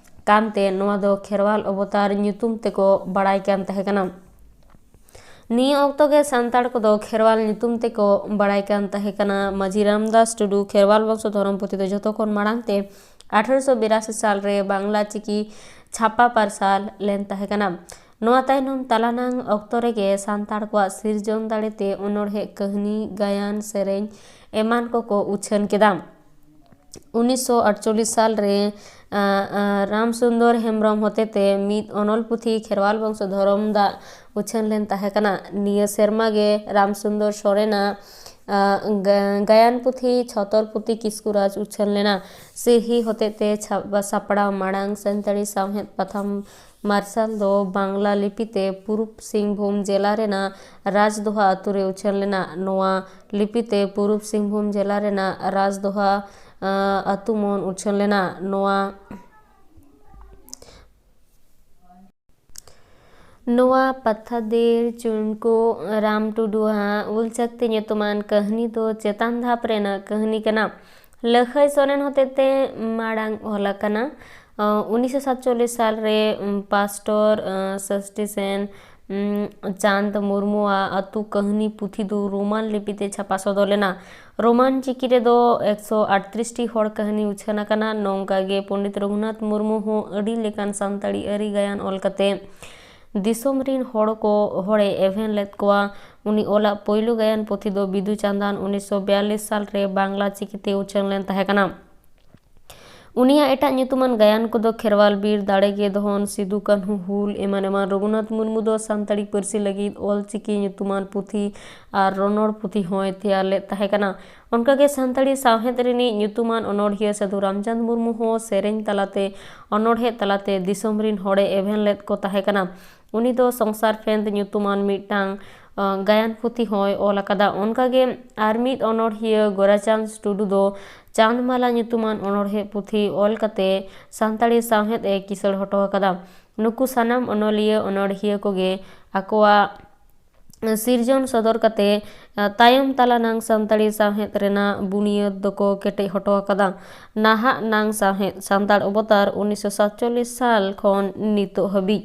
ᱠᱟᱱᱛᱮ ᱱᱚᱣᱟ ᱫᱚ ᱠᱷᱮᱨᱣᱟᱞ ᱚᱵᱚᱛᱟᱨ ᱧᱩᱛᱩᱢ ᱛᱮᱠᱚ ᱵᱟᱲᱟᱭ ᱠᱟᱱ ᱛᱟᱦᱮᱸ ᱠᱟᱱᱟ᱾ ᱱᱤᱭᱟᱹ ᱚᱠᱛᱚ ᱜᱮ ᱥᱟᱱᱛᱟᱲ ᱠᱚᱫᱚ ᱠᱷᱮᱨᱣᱟᱞ ᱧᱩᱛᱩᱢ ᱛᱮᱠᱚ ᱵᱟᱲᱟᱭ ᱠᱟᱱ ᱛᱟᱦᱮᱸ ᱠᱟᱱᱟ᱾ ᱢᱟᱹᱡᱷᱤ ᱨᱟᱢᱫᱟᱥ ᱴᱩᱰᱩ ᱠᱷᱮᱨᱣᱟᱞ ᱵᱚᱝᱥᱚ ᱫᱷᱚᱨᱚᱢ ᱯᱩᱛᱷᱤ ᱫᱚ ᱡᱷᱚᱛᱚ ᱠᱷᱚᱱ ᱢᱟᱲᱟᱝ ᱛᱮ ᱟᱴᱷᱨᱚᱥᱚ ᱵᱤᱨᱟᱥᱤ ᱥᱟᱞ ᱨᱮ ᱵᱟᱝᱞᱟ ᱪᱤᱠᱤ ᱪᱷᱟᱯᱟ ᱯᱟᱨᱥᱟᱞ ᱞᱮᱱ ᱛᱟᱦᱮᱸ ᱠᱟᱱᱟ᱾ ᱱᱚᱣᱟ ᱛᱟᱭᱱᱚᱢ ᱛᱟᱞᱟᱱᱟᱝ ᱚᱠᱛᱚ ᱨᱮᱜᱮ ᱥᱟᱱᱛᱟᱲ ᱠᱚᱣᱟᱜ ᱥᱤᱨᱡᱚᱱ ᱫᱟᱲᱮᱛᱮ ᱚᱱᱚᱬᱦᱮ, ᱠᱟᱹᱦᱱᱤ, ᱜᱟᱭᱟᱱ, ᱥᱮᱨᱮᱧ ᱮᱢᱟᱱ ᱠᱚᱠᱚ ᱩᱪᱷᱟᱹᱱ ᱠᱮᱫᱟ᱾ ᱩᱱᱤᱥᱥᱚ ᱟᱴᱪᱚᱞᱞᱤᱥ ᱥᱟᱞ ᱨᱮ, ᱟᱸ, ᱟᱸ, ᱨᱟᱢᱥᱩᱱᱫᱚᱨ ᱦᱮᱢᱵᱨᱚᱢ ᱦᱚᱛᱮᱛᱮ ᱢᱤᱫ ᱚᱱᱚᱞ ᱯᱩᱛᱷᱤ ᱠᱷᱮᱨᱣᱟᱞ ᱵᱚᱝᱥᱚ ᱫᱷᱚᱨᱚᱢ ᱫᱟᱜ ᱩᱪᱷᱟᱹᱱ ᱞᱮᱱ ᱛᱟᱦᱮᱸ ᱠᱟᱱᱟ᱾ ᱱᱤᱭᱟᱹ ᱥᱮᱨᱢᱟ ᱜᱮ ᱨᱟᱢᱥᱩᱱᱫᱚᱨ ᱥᱚᱨᱮᱱᱟᱜ, ᱟᱸ, ᱜᱟ-, ᱜᱟᱭᱟᱱ ᱯᱩᱛᱷᱤ ᱪᱷᱚᱛᱚᱨᱯᱚᱛᱤ ᱠᱤᱥᱠᱩᱨᱟᱡᱽ ᱩᱪᱷᱟᱹᱱ ᱞᱮᱱᱟ᱾ ᱥᱤᱨᱦᱤ ᱦᱚᱛᱮᱛᱮ ᱪᱷᱟᱯ-, ᱥᱟᱯᱲᱟᱣ ᱢᱟᱲᱟᱝ ᱥᱟᱱᱛᱟᱲᱤ ᱥᱟᱶᱦᱮᱫ ᱯᱟᱛᱷᱟᱢ ᱢᱟᱨᱥᱟᱞ ᱫᱚ ᱵᱟᱝᱞᱟ ᱞᱤᱯᱤ ᱛᱮ ᱯᱩᱨᱩᱵᱽ ᱥᱤᱝᱵᱷᱩᱢ ᱡᱮᱞᱟ ᱨᱮᱱᱟᱜ ᱨᱟᱡᱽᱫᱚᱦᱟ ᱟᱹᱛᱩ ᱨᱮ ᱩᱪᱷᱟᱹᱱ ᱞᱮᱱᱟ᱾ ᱱᱚᱣᱟ ᱞᱤᱯᱤ ᱛᱮ ᱯᱩᱨᱩᱵᱽ ᱥᱤᱝᱵᱷᱩᱢ ᱡᱮᱞᱟ ᱨᱮᱱᱟᱜ ᱨᱟᱡᱽᱫᱚᱦᱟ, ᱟᱸ, ᱟᱹᱛᱩ ᱢᱚᱱ ᱩᱪᱷᱟᱹᱱ ᱞᱮᱱᱟ᱾ ᱱᱚᱣᱟ, ᱱᱚᱣᱟ ᱯᱟᱛᱷᱟᱫᱮᱨ ᱪᱩᱱᱠᱩ ᱨᱟᱢ ᱴᱩᱰᱩᱣᱟᱜ ᱩᱞ ᱥᱟᱠᱛᱤ ᱧᱩᱛᱩᱢᱟᱱ ᱠᱟᱹᱦᱱᱤ ᱫᱚ ᱪᱮᱛᱟᱱ ᱫᱷᱟᱯ ᱨᱮᱱᱟᱜ ᱠᱟᱹᱦᱱᱤ ᱠᱟᱱᱟ᱾ ᱞᱟᱹᱠᱷᱟᱹᱭ ᱥᱚᱨᱮᱱ ᱦᱚᱛᱮᱛᱮ ᱢᱟᱲᱟᱝ ᱚᱞ ᱟᱠᱟᱱᱟ᱾ ᱩᱱᱤᱥᱥᱚ ᱥᱟᱛᱪᱚᱞᱞᱤᱥ ᱥᱟᱞ ᱨᱮ ᱯᱟᱥᱴᱚᱨ ᱥᱚᱥᱴᱤᱥᱮᱱ ᱪᱟᱸᱫᱽ ᱢᱩᱨᱢᱩᱣᱟᱜ ᱟᱹᱛᱩ ᱠᱟᱹᱦᱱᱤ ᱯᱩᱛᱷᱤ ᱫᱚ ᱨᱳᱢᱟᱱ ᱞᱤᱯᱤ ᱛᱮ ᱪᱷᱟᱯᱟ ᱥᱚᱫᱚᱨ ᱞᱮᱱᱟ᱾ ᱨᱳᱢᱟᱱ ᱪᱤᱠᱤ ᱨᱮᱫᱚ ᱮᱠᱥᱚ ᱟᱴᱛᱨᱤᱥ ᱴᱤ ᱦᱚᱲ ᱠᱟᱹᱦᱱᱤ ᱩᱪᱷᱟᱹᱱ ᱟᱠᱟᱱᱟ᱾ ᱱᱚᱝᱠᱟ ᱜᱮ ᱯᱚᱸᱰᱤᱛ ᱨᱚᱜᱷᱩᱱᱟᱛᱷ ᱢᱩᱨᱢᱩ ᱦᱚᱸ ᱟᱹᱰᱤ ᱞᱮᱠᱟᱱ ᱥᱟᱱᱛᱟᱲᱤ ᱟᱹᱨᱤ ᱜᱟᱭᱟᱱ ᱚᱞ ᱠᱟᱛᱮ ᱫᱤᱥᱚᱢ ᱨᱤᱱ ᱦᱚᱲ ᱠᱚ ᱦᱚᱲᱮ ᱮᱵᱷᱮᱱ ᱞᱮᱫ ᱠᱚᱣᱟ᱾ ᱩᱱᱤ ᱚᱞᱟᱜ ᱯᱳᱭᱞᱳ ᱜᱟᱭᱟᱱ ᱯᱩᱛᱷᱤ ᱫᱚ ᱵᱤᱫᱩ ᱪᱟᱸᱫᱟᱱ ᱩᱱᱤᱥᱥᱚ ᱵᱤᱭᱟᱞᱞᱤᱥ ᱥᱟᱞ ᱨᱮ ᱵᱟᱝᱞᱟ ᱪᱤᱠᱤᱛᱮ ᱩᱪᱷᱟᱹᱱ ᱞᱮᱱ ᱛᱟᱦᱮᱸ ᱠᱟᱱᱟ᱾ ᱩᱱᱤᱭᱟᱜ ᱮᱴᱟᱜ ᱧᱩᱛᱩᱢᱟᱱ ᱜᱟᱭᱟᱱ ᱠᱚᱫᱚ ᱠᱷᱮᱨᱣᱟᱞ ᱵᱤᱨ, ᱫᱟᱲᱮ ᱜᱮ ᱫᱷᱚᱱ, ᱥᱤᱫᱩ ᱠᱟᱹᱱᱦᱩ ᱦᱩᱞ, ᱮᱢᱟᱱ ᱮᱢᱟᱱ᱾ ᱨᱚᱜᱷᱩᱱᱟᱛᱷ ᱢᱩᱨᱢᱩ ᱫᱚ ᱥᱟᱱᱛᱟᱲᱤ ᱯᱟᱹᱨᱥᱤ ᱞᱟᱹᱜᱤᱫ ᱚᱞ ᱪᱤᱠᱤ ᱧᱩᱛᱩᱢᱟᱱ ᱯᱩᱛᱷᱤ ᱟᱨ ᱨᱚᱱᱚᱲ ᱯᱩᱛᱷᱤ ᱦᱚᱸᱭ ᱛᱮᱭᱟᱨ ᱞᱮᱫ ᱛᱟᱦᱮᱸ ᱠᱟᱱᱟ᱾ ᱚᱱᱠᱟᱜᱮ ᱥᱟᱱᱛᱟᱲᱤ ᱥᱟᱶᱦᱮᱫ ᱨᱤᱱᱤᱡ ᱧᱩᱛᱩᱢᱟᱱ ᱚᱱᱚᱲᱦᱤᱭᱟᱹ ᱥᱟᱹᱫᱷᱩ ᱨᱟᱢᱪᱟᱸᱫᱽ ᱢᱩᱨᱢᱩ ᱦᱚᱸ ᱥᱮᱨᱮᱧ ᱛᱟᱞᱟᱛᱮ, ᱚᱱᱚᱬᱦᱮ ᱛᱟᱞᱟᱛᱮ ᱫᱤᱥᱚᱢ ᱨᱤᱱ ᱦᱚᱲᱮ ᱮᱵᱷᱮᱱ ᱞᱮᱫ ᱠᱚ ᱛᱟᱦᱮᱸ ᱠᱟᱱᱟ᱾ ᱩᱱᱤ ᱫᱚ ᱥᱚᱝᱥᱟᱨ ᱯᱷᱮᱸᱫᱽ ᱧᱩᱛᱩᱢᱟᱱ ᱢᱤᱫᱴᱟᱝ, ᱟᱸ, ᱜᱟᱭᱟᱱ ᱯᱩᱛᱷᱤ ᱦᱚᱸᱭ ᱚᱞ ᱟᱠᱟᱫᱟ᱾ ᱚᱱᱠᱟᱜᱮ ᱟᱨ ᱢᱤᱫ ᱚᱱᱚᱬᱦᱤᱭᱟᱹ ᱜᱳᱨᱟᱪᱟᱸᱫᱽ ᱴᱩᱰᱩ ᱫᱚ ᱪᱟᱸᱫᱽᱢᱟᱞᱟ ᱧᱩᱛᱩᱢᱟᱱ ᱚᱱᱚᱬᱦᱮ ᱯᱩᱛᱷᱤ ᱚᱞ ᱠᱟᱛᱮ ᱥᱟᱱᱛᱟᱲᱤ ᱥᱟᱶᱦᱮᱫ ᱮ ᱠᱤᱥᱟᱹᱬ ᱦᱚᱴᱚ ᱟᱠᱟᱫᱟ᱾ ᱱᱩᱠᱩ ᱥᱟᱱᱟᱢ ᱚᱱᱚᱞᱤᱭᱟᱹ ᱚᱱᱚᱬᱦᱤᱭᱟᱹ ᱠᱚᱜᱮ ᱟᱠᱚᱣᱟᱜ ᱥᱤᱨᱡᱚᱱ ᱥᱚᱫᱚᱨ ᱠᱟᱛᱮ, ᱟ, ᱛᱟᱭᱚᱢ ᱛᱟᱞᱟ ᱱᱟᱝ ᱥᱟᱱᱛᱟᱲᱤ ᱥᱟᱶᱦᱮᱫ ᱨᱮᱱᱟᱜ ᱵᱩᱱᱤᱭᱟᱹᱫ ᱫᱚᱠᱚ ᱠᱮᱴᱮᱡ ᱦᱚᱴᱚ ᱟᱠᱟᱫᱟ᱾ ᱱᱟᱦᱟᱜ ᱱᱟᱝ ᱥᱟᱶᱦᱮᱫ, ᱥᱟᱱᱛᱟᱲ ᱚᱵᱚᱛᱟᱨ, ᱩᱱᱤᱥᱥᱚ ᱥᱟᱛᱪᱚᱞᱞᱤᱥ ᱥᱟᱞ ᱠᱷᱚᱱ ᱱᱤᱛᱚᱜ ᱦᱟᱹᱵᱤᱡ᱾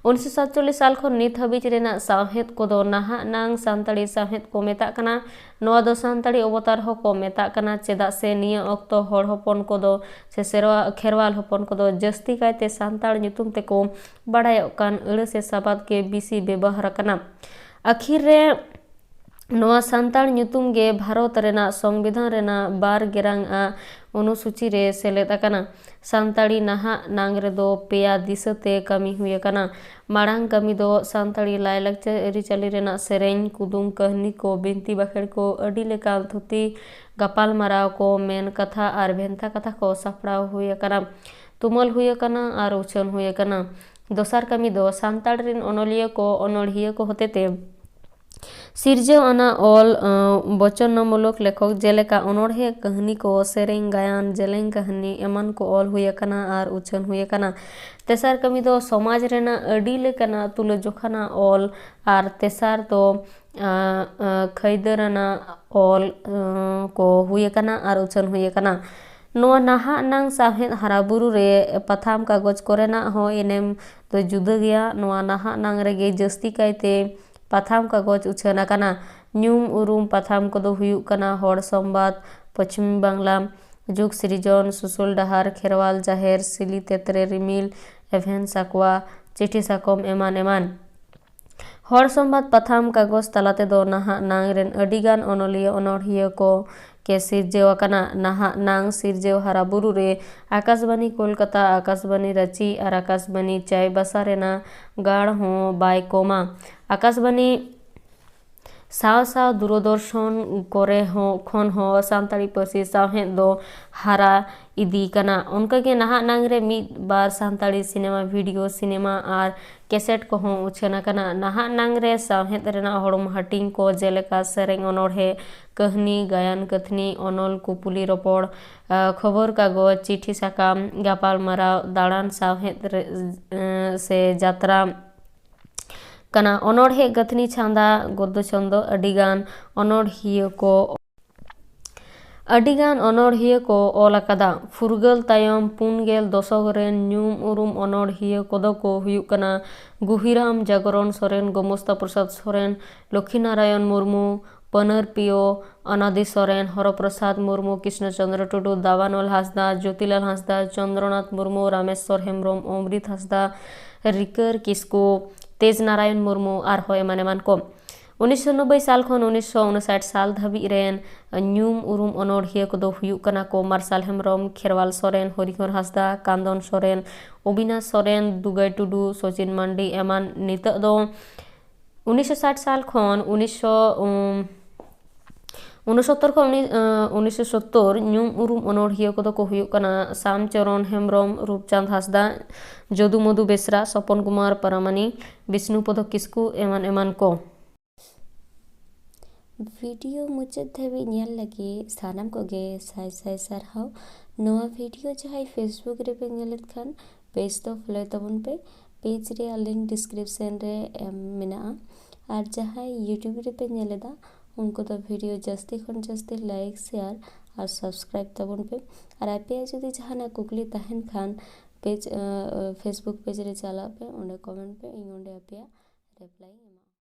ᱩᱱᱤᱥᱥᱚ ᱥᱟᱛᱪᱚᱞᱞᱤᱥ ᱥᱟᱞ ᱠᱷᱚᱱ ᱱᱤᱛ ᱦᱟᱹᱵᱤᱡ ᱨᱮᱱᱟᱜ ᱥᱟᱶᱦᱮᱫ ᱠᱚᱫᱚ ᱱᱟᱦᱟᱜ ᱱᱟᱝ ᱥᱟᱱᱛᱟᱲᱤ ᱥᱟᱶᱦᱮᱫ ᱠᱚ ᱢᱮᱛᱟᱜ ᱠᱟᱱᱟ᱾ ᱱᱚᱣᱟ ᱫᱚ ᱥᱟᱱᱛᱟᱲᱤ ᱚᱵᱚᱛᱟᱨ ᱦᱚᱸᱠᱚ ᱢᱮᱛᱟᱜ ᱠᱟᱱᱟ, ᱪᱮᱫᱟᱜ ᱥᱮ ᱱᱤᱭᱟᱹ ᱚᱠᱛᱚ ᱦᱚᱲ ᱦᱚᱯᱚᱱ ᱠᱚᱫᱚ ᱥᱮ ᱥᱮᱨᱣᱟ, ᱠᱷᱮᱨᱣᱟᱞ ᱦᱚᱯᱚᱱ ᱠᱚᱫᱚ ᱡᱟᱹᱥᱛᱤ ᱠᱟᱭᱛᱮ ᱥᱟᱱᱛᱟᱲ ᱧᱩᱛᱩᱢ ᱛᱮᱠᱚ ᱵᱟᱲᱟᱭᱚᱜ ᱠᱟᱱ ᱟᱹᱲᱟᱹ ᱥᱮ ᱥᱟᱵᱟᱫ ᱜᱮ ᱵᱤᱥᱤ ᱵᱮᱵᱚᱦᱟᱨ ᱟᱠᱟᱱᱟ᱾ ᱟᱹᱠᱷᱤᱨ ᱨᱮ ᱱᱚᱣᱟ ᱥᱟᱱᱛᱟᱲ ᱧᱩᱛᱩᱢ ᱜᱮ ᱵᱷᱟᱨᱚᱛ ᱨᱮᱱᱟᱜ ᱥᱚᱝᱵᱤᱫᱷᱟᱱ ᱨᱮᱱᱟᱜ ᱵᱟᱨ ᱜᱮᱨᱟᱝ ᱟᱜ ᱚᱱᱩᱥᱩᱪᱤ ᱨᱮ ᱥᱮᱞᱮᱫ ᱟᱠᱟᱱᱟ᱾ ᱥᱟᱱᱛᱟᱲᱤ ᱱᱟᱦᱟᱜ ᱱᱟᱝ ᱨᱮᱫᱚ ᱯᱮᱭᱟ ᱫᱤᱥᱟᱹ ᱛᱮ ᱠᱟᱹᱢᱤ ᱦᱩᱭ ᱟᱠᱟᱱᱟ᱾ ᱢᱟᱲᱟᱝ ᱠᱟᱹᱢᱤ ᱫᱚ ᱥᱟᱱᱛᱟᱲᱤ ᱞᱟᱭᱼᱞᱟᱠᱪᱟᱨ ᱟᱹᱨᱤᱪᱟᱹᱞᱤ ᱨᱮᱱᱟᱜ ᱥᱮᱨᱮᱧ, ᱠᱩᱫᱩᱢ, ᱠᱟᱹᱦᱱᱤ ᱠᱚ, ᱵᱤᱱᱛᱤ ᱵᱟᱠᱷᱮᱲ ᱠᱚ, ᱟᱹᱰᱤ ᱞᱮᱠᱟᱱ ᱛᱷᱩᱛᱤ, ᱜᱟᱯᱟᱞᱢᱟᱨᱟᱣ ᱠᱚ, ᱢᱮᱱ ᱠᱟᱛᱷᱟ ᱟᱨ ᱵᱷᱮᱱᱛᱟ ᱠᱟᱛᱷᱟ ᱠᱚ ᱥᱟᱯᱲᱟᱣ ᱦᱩᱭ ᱟᱠᱟᱱᱟ, ᱛᱩᱢᱟᱹᱞ ᱦᱩᱭ ᱟᱠᱟᱱᱟ ᱟᱨ ᱩᱪᱷᱟᱹᱱ ᱦᱩᱭ ᱟᱠᱟᱱᱟ᱾ ᱫᱚᱥᱟᱨ ᱠᱟᱹᱢᱤ ᱫᱚ ᱥᱟᱱᱛᱟᱲ ᱨᱤᱱ ᱚᱱᱚᱞᱤᱭᱟᱹ ᱠᱚ, ᱚᱱᱚᱬᱦᱤᱭᱟᱹ ᱠᱚ ᱦᱚᱛᱮᱛᱮ ᱥᱤᱨᱡᱟᱹᱣ ᱟᱱᱟᱜ ᱚᱞ, ᱟᱸ, ᱵᱚᱪᱚᱱᱚᱢᱩᱞᱚᱠ ᱞᱮᱠᱷᱚᱠ, ᱡᱮᱞᱮᱠᱟ ᱚᱱᱚᱬᱦᱮ, ᱠᱟᱹᱦᱱᱤ ᱠᱚ, ᱥᱮᱨᱮᱧ, ᱜᱟᱭᱟᱱ, ᱡᱮᱞᱮᱧ ᱠᱟᱹᱦᱱᱤ ᱮᱢᱟᱱ ᱠᱚ ᱚᱞ ᱦᱩᱭ ᱟᱠᱟᱱᱟ ᱟᱨ ᱩᱪᱷᱟᱹᱱ ᱦᱩᱭ ᱟᱠᱟᱱᱟ᱾ ᱛᱮᱥᱟᱨ ᱠᱟᱹᱢᱤ ᱫᱚ ᱥᱚᱢᱟᱡᱽ ᱨᱮᱱᱟᱜ ᱟᱹᱰᱤ ᱞᱮᱠᱟᱱᱟᱜ ᱛᱩᱞᱟᱹᱡᱚᱠᱷᱟᱱᱟᱜ ᱚᱞ ᱟᱨ ᱛᱮᱥᱟᱨ ᱫᱚ, ᱟᱸ, ᱟᱸ, ᱠᱷᱟᱹᱭᱫᱟᱹᱨ ᱟᱱᱟᱜ ᱚᱞ, ᱟᱸ, ᱠᱚ ᱦᱩᱭ ᱟᱠᱟᱱᱟ ᱟᱨ ᱩᱪᱷᱟᱹᱱ ᱦᱩᱭ ᱟᱠᱟᱱᱟ᱾ ᱱᱚᱣᱟ ᱱᱟᱦᱟᱜ ᱱᱟᱝ ᱥᱟᱶᱦᱮᱫ ᱦᱟᱨᱟᱵᱩᱨᱩ ᱨᱮ ᱯᱟᱛᱷᱟᱢ ᱠᱟᱜᱚᱡᱽ ᱠᱚᱨᱮᱱᱟᱜ ᱦᱚᱸ ᱮᱱᱮᱢ ᱫᱚ ᱡᱩᱫᱟᱹ ᱜᱮᱭᱟ᱾ ᱱᱚᱣᱟ ᱱᱟᱦᱟᱜ ᱱᱟᱝ ᱨᱮᱜᱮ ᱡᱟᱹᱥᱛᱤ ᱠᱟᱭᱛᱮ ᱯᱟᱛᱷᱟᱢ ᱠᱟᱜᱚᱡᱽ ᱩᱪᱷᱟᱹᱱ ᱟᱠᱟᱱᱟ᱾ ᱧᱩᱢ ᱩᱨᱩᱢ ᱯᱟᱛᱷᱟᱢ ᱠᱚᱫᱚ ᱦᱩᱭᱩᱜ ᱠᱟᱱᱟ ᱦᱚᱲ ᱥᱚᱢᱵᱟᱫ, ᱯᱚᱪᱷᱤᱢ ᱵᱟᱝᱞᱟ, ᱡᱩᱜᱽ ᱥᱤᱨᱡᱚᱱ, ᱥᱩᱥᱩᱞ ᱰᱟᱦᱟᱨ, ᱠᱷᱮᱨᱣᱟᱞ ᱡᱟᱦᱮᱨ, ᱥᱤᱞᱤ ᱛᱮᱛᱨᱮ ᱨᱤᱢᱤᱞ, ᱮᱵᱷᱮᱱ ᱥᱟᱠᱣᱟ, ᱪᱤᱴᱷᱤ ᱥᱟᱠᱚᱢ ᱮᱢᱟᱱ ᱮᱢᱟᱱ᱾ ᱦᱚᱲ ᱥᱚᱢᱵᱟᱫ ᱯᱟᱛᱷᱟᱢ ᱠᱟᱜᱚᱡᱽ ᱛᱟᱞᱟ ᱛᱮᱫᱚ ᱱᱟᱦᱟᱜ ᱱᱟᱝ ᱨᱮᱱ ᱟᱹᱰᱤᱜᱟᱱ ᱚᱱᱚᱞᱤᱭᱟᱹ ᱚᱱᱚᱲᱦᱤᱭᱟᱹ ᱠᱚ ᱠᱮ ᱥᱤᱨᱡᱟᱹᱣ ᱟᱠᱟᱱᱟ᱾ ᱱᱟᱦᱟᱜ ᱱᱟᱝ ᱥᱤᱨᱡᱟᱹᱣ ᱦᱟᱨᱟ ᱵᱩᱨᱩ ᱨᱮ ᱟᱠᱟᱥᱵᱟᱱᱤ ᱠᱳᱞᱠᱟᱛᱟ, ᱟᱠᱟᱥᱵᱟᱱᱤ ᱨᱟᱸᱪᱤ ᱟᱨ ᱟᱠᱟᱥᱵᱟᱱᱤ ᱪᱟᱭᱵᱟᱥᱟ ᱨᱮᱱᱟᱜ ᱜᱟᱲ ᱦᱚᱸ ᱵᱟᱭ ᱠᱚᱢᱟ᱾ ᱟᱠᱟᱥᱵᱟᱱᱤ ᱥᱟᱶ ᱥᱟᱶ ᱫᱩᱨᱚᱫᱚᱨᱥᱚᱱ ᱠᱚᱨᱮ ᱦᱚᱸ ᱠᱷᱚᱱ ᱦᱚᱸ ᱥᱟᱱᱛᱟᱲᱤ ᱯᱟᱹᱨᱥᱤ ᱥᱟᱶᱦᱮᱫ ᱫᱚ ᱦᱟᱨᱟ ᱤᱫᱤ ᱠᱟᱱᱟ᱾ ᱚᱱᱠᱟᱜᱮ ᱱᱟᱦᱟᱜ ᱱᱟᱝ ᱨᱮ ᱢᱤᱫ ᱵᱟᱨ ᱥᱟᱱᱛᱟᱲᱤ ᱥᱤᱱᱮᱢᱟ, ᱵᱷᱤᱰᱤᱭᱳ ᱥᱤᱱᱮᱢᱟ ᱟᱨ ᱠᱮᱥᱮᱴ ᱠᱚᱦᱚᱸ ᱩᱪᱷᱟᱹᱱ ᱟᱠᱟᱱᱟ᱾ ᱱᱟᱦᱟᱜ ᱱᱟᱝ ᱨᱮ ᱥᱟᱶᱦᱮᱫ ᱨᱮᱱᱟᱜ ᱦᱚᱲᱢᱚ ᱦᱟᱹᱴᱤᱧ ᱠᱚ ᱡᱮᱞᱮᱠᱟ ᱥᱮᱨᱮᱧ, ᱚᱱᱚᱬᱦᱮ, ᱠᱟᱹᱦᱱᱤ, ᱜᱟᱭᱟᱱ, ᱠᱟᱹᱛᱷᱱᱤ, ᱚᱱᱚᱞ, ᱠᱩᱯᱩᱞᱤ ᱨᱚᱯᱚᱲ, ᱟ, ᱠᱷᱚᱵᱚᱨ ᱠᱟᱜᱚᱡᱽ, ᱪᱤᱴᱷᱤ ᱥᱟᱠᱟᱢ, ᱜᱟᱯᱟᱞᱢᱟᱨᱟᱣ, ᱫᱟᱬᱟᱱ, ᱥᱟᱶᱦᱮᱫ ᱨᱮ, ᱮ, ᱥᱮ ᱡᱟᱛᱨᱟ ᱠᱟᱱᱟ᱾ ᱚᱱᱚᱬᱦᱮ, ᱠᱟᱹᱛᱷᱱᱤ, ᱪᱷᱟᱸᱫᱟ, ᱜᱚᱫᱽᱫᱚ ᱪᱷᱚᱱᱫᱚ ᱟᱹᱰᱤᱜᱟᱱ ᱚᱱᱚᱬᱦᱤᱭᱟᱹ ᱠᱚ ᱟᱹᱰᱤᱜᱟᱱ ᱚᱱᱚᱬᱦᱤᱭᱟᱹ ᱠᱚ ᱚᱞ ᱟᱠᱟᱫᱟ᱾ ᱯᱷᱩᱨᱜᱟᱹᱞ ᱛᱟᱭᱚᱢ ᱯᱩᱱ ᱜᱮᱞ ᱫᱚᱥᱚᱠ ᱨᱮᱱ ᱧᱩᱢ ᱩᱨᱩᱢ ᱚᱱᱚᱬᱦᱤᱭᱟᱹ ᱠᱚᱫᱚ ᱠᱚ ᱦᱩᱭᱩᱜ ᱠᱟᱱᱟ ᱜᱩᱦᱤᱨᱟᱢ ᱡᱟᱜᱚᱨᱚᱱ ᱥᱚᱨᱮᱱ, ᱜᱳᱢᱚᱥᱛᱟ ᱯᱨᱚᱥᱟᱫᱽ ᱥᱚᱨᱮᱱ, ᱞᱚᱠᱠᱷᱤ ᱱᱟᱨᱟᱭᱚᱱ ᱢᱩᱨᱢᱩ, ᱯᱟᱹᱱᱟᱹᱨ ᱯᱤᱭᱳ, ᱚᱱᱟᱫᱤ ᱥᱚᱨᱮᱱ, ᱦᱚᱨᱚ ᱯᱨᱚᱥᱟᱫᱽ ᱢᱩᱨᱢᱩ, ᱠᱨᱤᱥᱱᱚ ᱪᱚᱸᱫᱽᱨᱚ ᱴᱩᱰᱩ, ᱫᱟᱣᱟᱱᱚᱞ ᱦᱟᱸᱥᱫᱟ, ᱡᱳᱛᱤᱞᱟᱞ ᱦᱟᱸᱥᱫᱟ, ᱪᱚᱸᱫᱽᱨᱚᱱᱟᱛᱷ ᱢᱩᱨᱢᱩ, ᱨᱟᱢᱮᱥᱣᱚᱨ ᱦᱮᱢᱵᱨᱚᱢ, ᱚᱢᱨᱤᱛ ᱦᱟᱸᱥᱫᱟ, ᱨᱤᱠᱟᱹᱨ ᱠᱤᱥᱠᱩ, ᱛᱮᱡᱽ ᱱᱟᱨᱟᱭᱚᱱ ᱢᱩᱨᱢᱩ ᱟᱨᱦᱚᱸ ᱮᱢᱟᱱ ᱮᱢᱟᱱ ᱠᱚ᱾ ᱩᱱᱤᱥᱥᱚ ᱱᱚᱵᱵᱳᱭ ᱥᱟᱞ ᱠᱷᱚᱱ ᱩᱱᱤᱥᱥᱚ ᱩᱱᱩᱥᱟᱴ ᱥᱟᱞ ᱫᱷᱟᱹᱵᱤᱡ ᱨᱮᱱ ᱧᱩᱢ ᱩᱨᱩᱢ ᱚᱱᱚᱬᱦᱤᱭᱟᱹ ᱠᱚᱫᱚ ᱦᱩᱭᱩᱜ ᱠᱟᱱᱟ ᱠᱚ ᱢᱟᱨᱥᱟᱞ ᱦᱮᱢᱵᱨᱚᱢ, ᱠᱷᱮᱨᱣᱟᱞ ᱥᱚᱨᱮᱱ, ᱦᱚᱨᱤᱦᱚᱨ ᱦᱟᱸᱥᱫᱟ, ᱠᱟᱸᱫᱚᱱ ᱥᱚᱨᱮᱱ, ᱚᱵᱤᱱᱟᱥ ᱥᱚᱨᱮᱱ, ᱫᱩᱜᱟᱹᱭ ᱴᱩᱰᱩ, ᱥᱚᱪᱤᱱ ᱢᱟᱱᱰᱤ ᱮᱢᱟᱱ᱾ ᱱᱤᱛᱚᱜ ᱫᱚ ᱩᱱᱤᱥᱥᱚ ᱥᱟᱴ ᱥᱟᱞ ᱠᱷᱚᱱ ᱩᱱᱤᱥᱥᱚ, ᱩᱱᱤᱥᱥᱚ ᱥᱚᱛᱛᱚᱨ ᱠᱷᱚᱱ ᱩᱱᱤ, ᱟᱸ, ᱩᱱᱤᱥᱥᱚ ᱥᱚᱛᱛᱚᱨ ᱧᱩᱢ ᱩᱨᱩᱢ ᱚᱱᱚᱬᱦᱤᱭᱟᱹ ᱠᱚᱫᱚ ᱠᱚ ᱦᱩᱭᱩᱜ ᱠᱟᱱᱟ ᱥᱟᱢ ᱪᱚᱨᱚᱱ ᱦᱮᱢᱵᱨᱚᱢ, ᱨᱩᱯᱪᱟᱸᱫᱽ ᱦᱟᱸᱥᱫᱟ, ᱡᱚᱫᱩ ᱢᱚᱫᱷᱩ ᱵᱮᱥᱨᱟ, ᱥᱚᱯᱚᱱ ᱠᱩᱢᱟᱨ ᱯᱟᱨᱟᱢᱟᱱᱤ, ᱵᱤᱥᱱᱩ ᱯᱚᱫᱚ ᱠᱤᱥᱠᱩ ᱮᱢᱟᱱ ᱮᱢᱟᱱ ᱠᱚ᱾ ᱵᱷᱤᱰᱤᱭᱳ ᱢᱩᱪᱟᱹᱫ ᱫᱷᱟᱹᱵᱤᱡ ᱧᱮᱞ ᱞᱟᱹᱜᱤᱫ ᱥᱟᱱᱟᱢ ᱠᱚᱜᱮ ᱥᱟᱭ ᱥᱟᱭ ᱥᱟᱨᱦᱟᱣ᱾ ᱱᱚᱣᱟ ᱵᱷᱤᱰᱤᱭᱳ ᱡᱟᱦᱟᱸᱭ Facebook ᱨᱮᱯᱮ ᱧᱮᱞᱮᱫ ᱠᱷᱟᱱ, ᱯᱮᱡᱽ ᱫᱚ ᱯᱷᱚᱞᱳᱭ ᱛᱟᱵᱚᱱ ᱯᱮ᱾ ᱯᱮᱡᱽ ᱨᱮᱭᱟᱜ ᱞᱤᱝᱠ ᱰᱤᱥᱠᱨᱤᱯᱥᱚᱱ ᱨᱮ ᱮᱢ ᱢᱮᱱᱟᱜᱼᱟ᱾ ᱟᱨ ᱡᱟᱦᱟᱸᱭ YouTube ᱨᱮᱯᱮ ᱧᱮᱞᱮᱫᱟ, ᱩᱱᱠᱩ ᱫᱚ ᱵᱷᱤᱰᱤᱭᱳ ᱡᱟᱹᱥᱛᱤ ᱠᱷᱚᱱ ᱡᱟᱹᱥᱛᱤ ᱞᱟᱭᱤᱠ, ᱥᱮᱭᱟᱨ ᱟᱨ subscribe ᱛᱟᱵᱚᱱ ᱯᱮ᱾ ᱟᱨ ᱟᱯᱮᱭᱟᱜ ᱡᱩᱫᱤ ᱡᱟᱦᱟᱱᱟᱜ ᱠᱩᱠᱞᱤ ᱛᱟᱦᱮᱱ ᱠᱷᱟᱱ page, Facebook page ᱨᱮ ᱪᱟᱞᱟᱜ ᱯᱮ, ᱚᱸᱰᱮ comment ᱯᱮ, ᱤᱧ ᱚᱸᱰᱮ ᱟᱯᱮᱭᱟᱜ reply ᱤᱧ ᱮᱢᱟ᱾